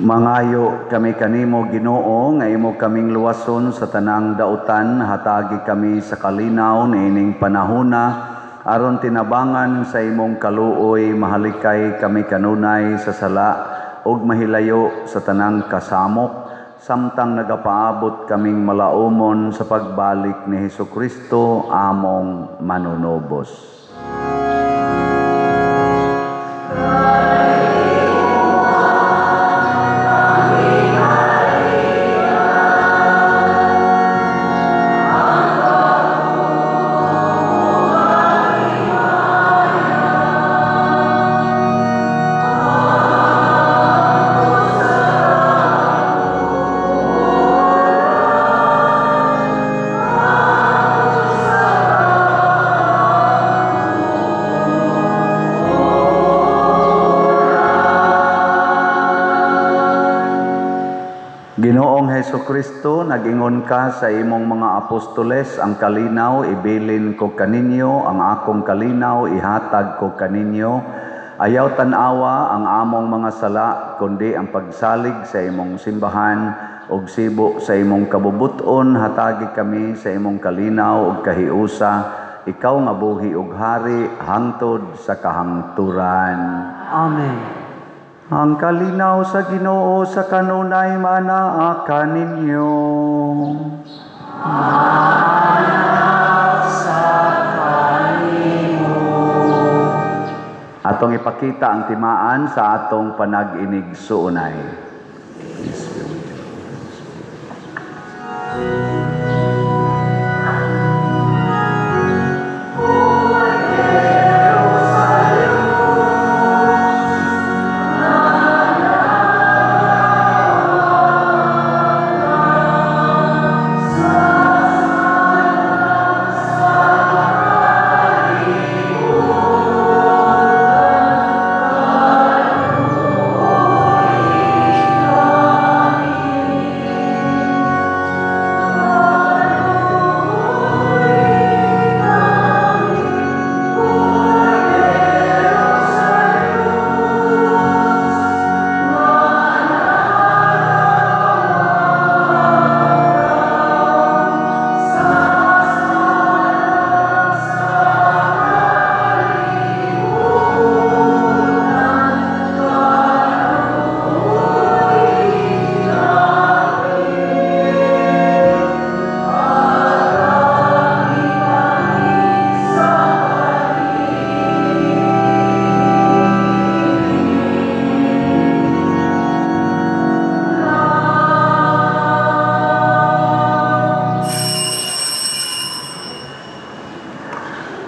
Mangayo kami kanimo Ginoo nga imo kaming luwason sa tanang dautan, hatagi kami sa kalinaw niining panahona aron tinabangan sa imong kaluoy, mahalikay kami kanunay sa sala ug mahilayo sa tanang kasamok, samtang nagapaabot kaming malaumon sa pagbalik ni Hesukristo among manunubos. Hesukristo, nag-ingon ka sa imong mga apostoles, ang kalinaw ibilin ko kaninyo, ang akong kalinaw ihatag ko kaninyo. Ayaw tan-awa ang among mga sala, kundi ang pagsalig sa imong simbahan ug sibo sa imong kabubuton, hatagi kami sa imong kalinaw ug kahiusa, ikaw nga buhi ug hari hangtod sa kahangturan. Amen. Ang kalinaw sa Ginoo sa kanunay manaa kaninyo. Manaa sa kanimo. Atong ipakita ang timaan sa atong panag-inig-suunay. Peace be with you.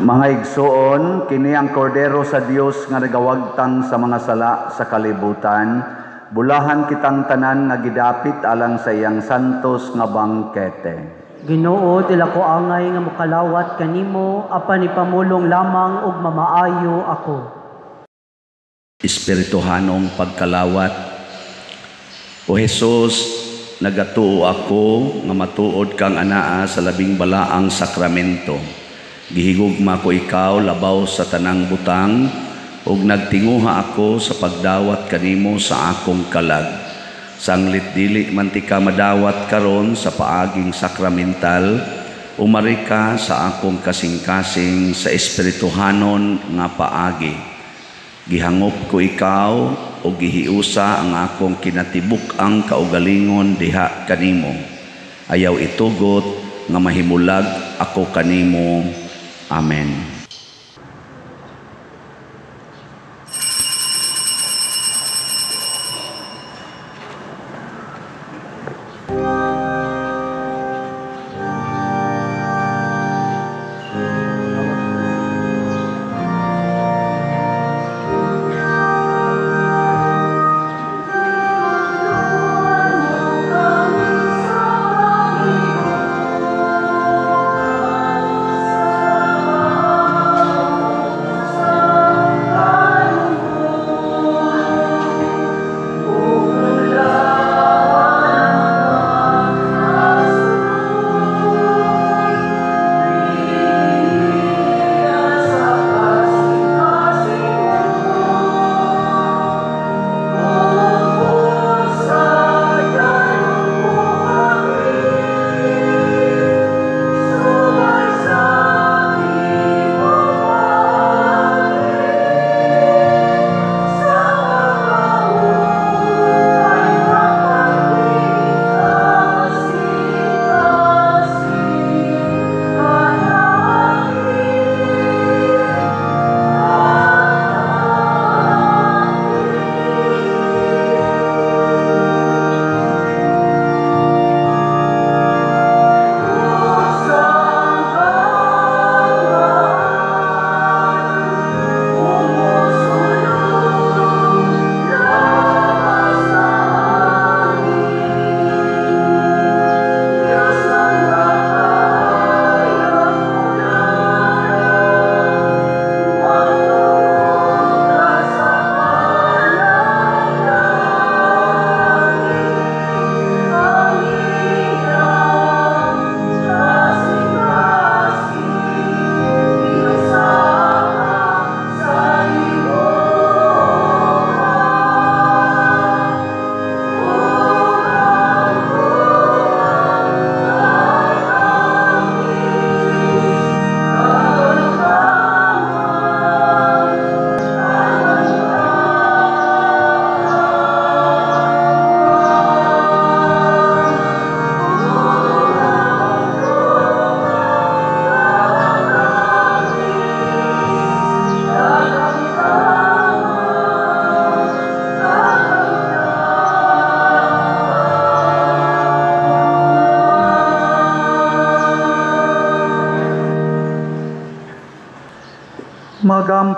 Mga igsoon, kini ang kordero sa Dios nga nagawagtang sa mga sala sa kalibutan. Bulahan kitang tanan nga gidapit alang sa iyang santos nga bangkete. Ginoo, dila ko angay nga mokalawat kanimo, apan ipamulong lamang ug mamaayo ako. Espirituhanong pagkalawat. O Jesus, nagatuo ako nga matuod kang anaa sa labing balaang sakramento. Gihigugma ko ikaw labaw sa tanang butang ug nagtinguha ako sa pagdawat kanimo sa akong kalag. Sanglit dili man ti ka madawat karon sa paaging sakramental, umari ka sa akong kasing-kasing sa espirituhanon nga paagi. Gihangop ko ikaw ug gihiusa ang akong kinatibuk-ang kaugalingon diha kanimo. Ayaw itugot nga mahimulag ako kanimo. Amen.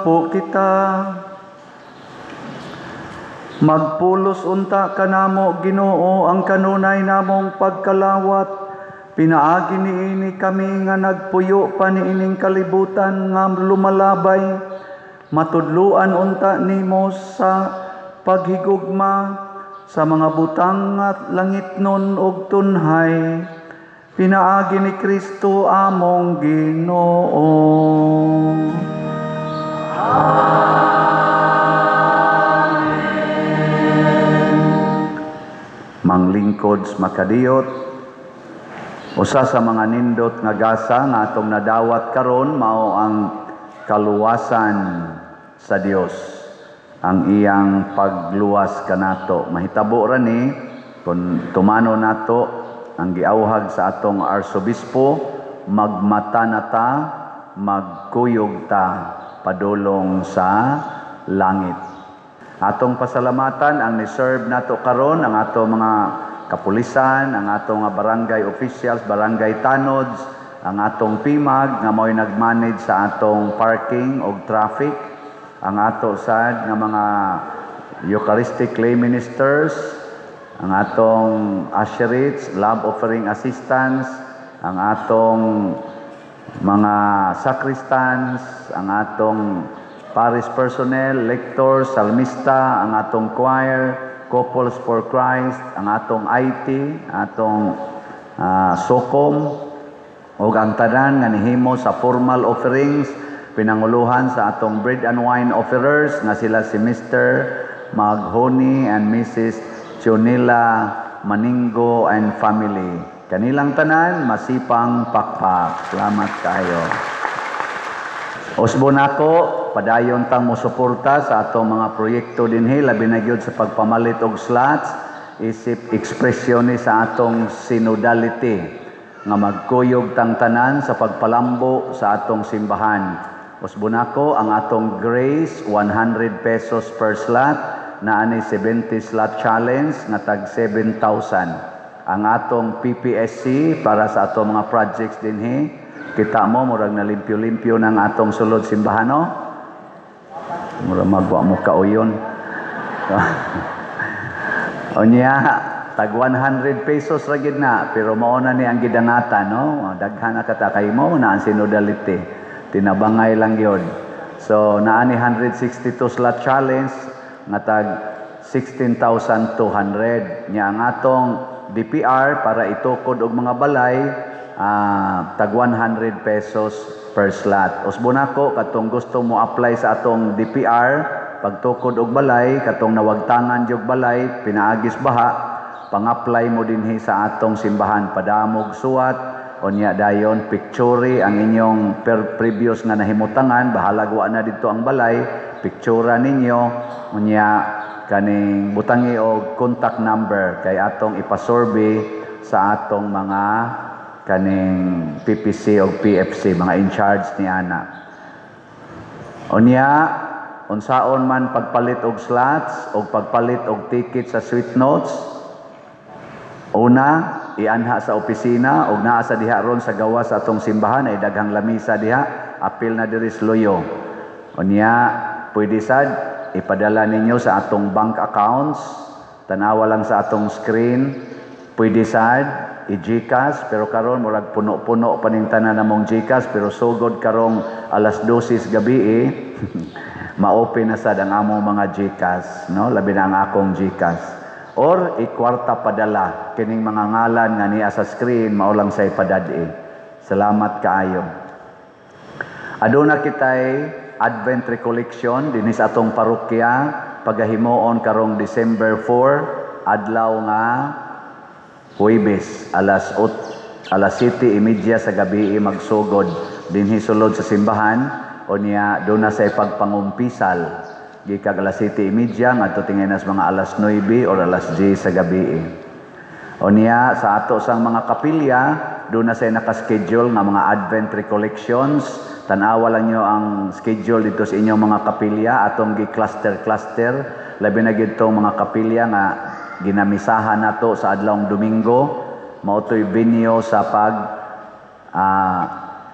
Ampo kita. Magpulos unta kanamo, Ginoo, ang kanunay namong pagkalawat. Pinaagi niini kami nga nagpuyo pa niining kalibutan nga lumalabay. Matudluan unta nimo sa paghigugma sa mga butang nga langitnon ug tunhay. Pinaagi ni Kristo among Ginoo. Manglingkod makadiyot, usa sa mga nindot nga gasa nga atong nadawat karon mao ang kaluwasan sa Dios, ang iyang pagluwas kanato. Mahitabo ra ni kun tumano nato ang giawhag sa atong arsobispo, magmata na ta, magkuyog ta padulong sa langit. Atong pasalamatan ang ni-serve nato karon ang ato mga kapulisan, ang atong mga barangay officials, barangay tanods, ang atong PIMAG nga mao'y nag-manage sa atong parking og traffic, ang ato sad nga mga Eucharistic lay ministers, ang atong usherates, love offering assistants, ang atong mga sacristans, ang atong parish personnel, lectors, salmista, ang atong choir, Couples for Christ, ang atong IT, atong SOCOM, ug ang tanan nga nihimo sa formal offerings, pinanguluhan sa atong bread and wine offerers nga sila si Mr. Maghoni and Mrs. Chunila Maningo and family. Kanilang tanan masipang pakpak. Salamat kayo. Usbon ako, padayon tang mosuporta sa atong mga proyekto dinhi, labi na gyud sa pagpamalit og slots, isip ekspresyon ni sa atong synodality nga magkuyog tang tanan sa pagpalambo sa atong simbahan. Usbon ako, ang atong grace 100 pesos per slot, naa ni 70 slot challenge nga tag 7,000. Ang atong PPSC para sa atong mga projects dinhi, kita mo murag nalimpyo-limpyo ng atong sulod simbahan, no? Murag magwa mo kauyon. Unya, tag 100 pesos ra gid na, pero mao na ni ang gidangatan, no? Daghan na kata kay mo na ang synodality. Tinabangay lang gyud. So naa ni 162 slot challenge nga tag 16,200. Nya ang atong DPR para itukod og mga balay, tag 100 pesos per slot. Usbon ako katong gusto mo apply sa atong DPR pagtukod og balay, katong nawagtangan jog balay pinaagis baha, pang-apply mo dinhi sa atong simbahan, padamog suwat, unya dayon picture ang inyong previous nga nahimutangan, bahalag wa na didto ang balay, picture ninyo, unya kaning butangi og contact number kay atong ipasurvey sa atong mga kaning PPC o PFC, mga in charge ni ana. Unya, unsaon man pagpalit og slots og pagpalit og ticket sa sweet notes, una ianha sa opisina og naa sa diha ron sa gawas sa atong simbahan ay daghang lamisa diha, apil na diri sa Luyo. Unya, pwede sad ipadala ninyo sa atong bank accounts, tanawa lang sa atong screen. Pwede sad i-GCash, pero karon murag puno-puno pa ning tanan namong GCash, pero sugod karong alas 12 gabi ma-open na sad ang among mga GCash, no? Labi na ang akong GCash. Or ikwarta padala kining mga ngalan nga niya sa screen, mao lang say padad-i. Salamat kaayo. Aduna kitay Advent Recollection dinhi sa atong parokya, pagahimuon karong December 4, adlaw nga Huwebes, alas 7:30 sa gabi magsugod dinhi sulod sa simbahan. Unya doon na sa ipagpangumpisal gikag alas 7:30 ngadto tinginas mga alas 9 or alas 10 sa gabi. Unya sa ato sang mga kapilya doon na sa nakaschedule nga mga Advent Recollections. Tan-awa lang nyo ang schedule dito sa inyong mga kapilya, atong gi-cluster-cluster, labi na gid tong mga kapilya nga ginamisahan nato sa adlawng Domingo, mao toy venue sa pag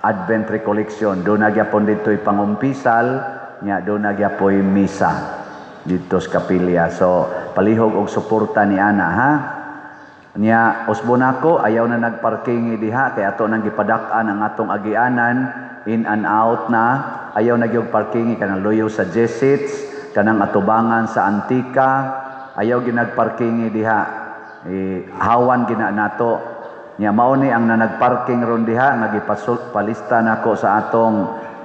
Advent Recollection. Doon na gyapon dito'y pangumpisal Nya doon na gyapoy misa didto sa kapilya. So palihog og suporta ni ana, ha. Nya usbon nako, ayaw na nagparking diha kay ato nang gipadak-an ang atong agianan, in and out na. Ayaw na gyud parking kanang luyo sa Jesits, kanang atubangan sa Antika, ayaw ginagparking diha. E, hawan gina nato. Nya mao ni ang nanagparking ron diha nga gipasult palista nako sa atong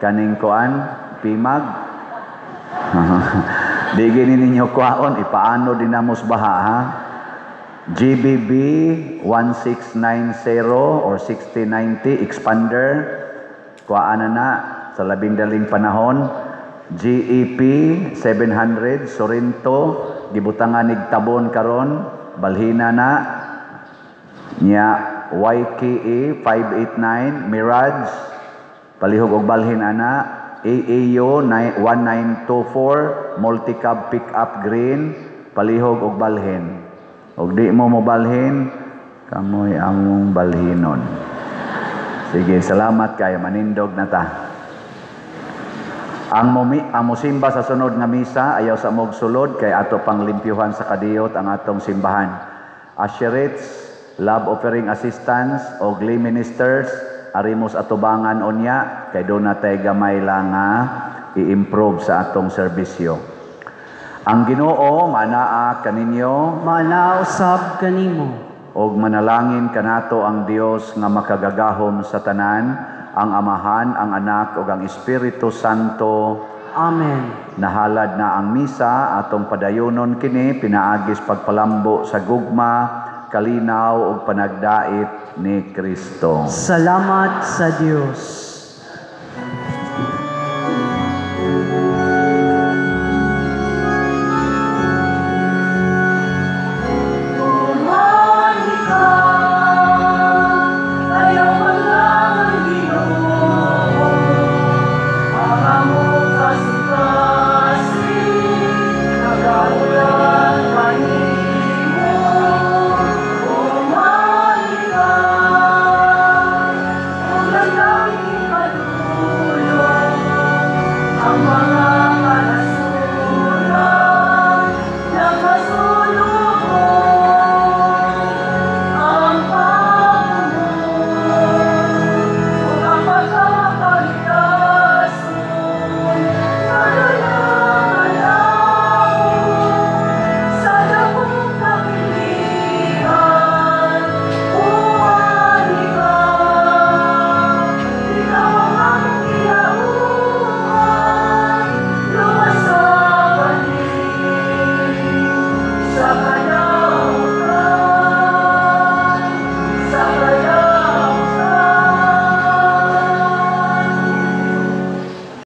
kaning kuan pimag. Di gini ninyo kuhaon, ipaano dinamos baha, ha. GBB 1690 or 6090 expander, kuhaan na na sa labing daling panahon. GEP 700 Sorrento, gibutangan nig tabon karon, balhina na. Nya YKE 589 Mirage, palihog og balhin ana. AAU 1924 multicab pickup green, palihog og balhin. Og di mo mobalhin, kamoy among balhinon. Sige, salamat kayo, manindog na ta. Ang mosimba sa sunod nga misa, ayaw sa mog sulod kay ato pang limpyuhan sa kadiyot ang atong simbahan. Asherets, love offering assistants o lay ministers, arimos atubangan unya kay doon na tay gamay lang nga i-improve sa atong serbisyo. Ang Ginoo manaa kaninyo. Maanaa usab kanimo. Og manalangin kanato ang Dios nga makagagahom sa tanan, ang Amahan, ang Anak ug ang Espiritu Santo. Amen. Nahalad na ang misa, atong padayonon kini pinaagis pagpalambo sa gugma, kalinaw ug panagdait ni Kristo. Salamat sa Dios.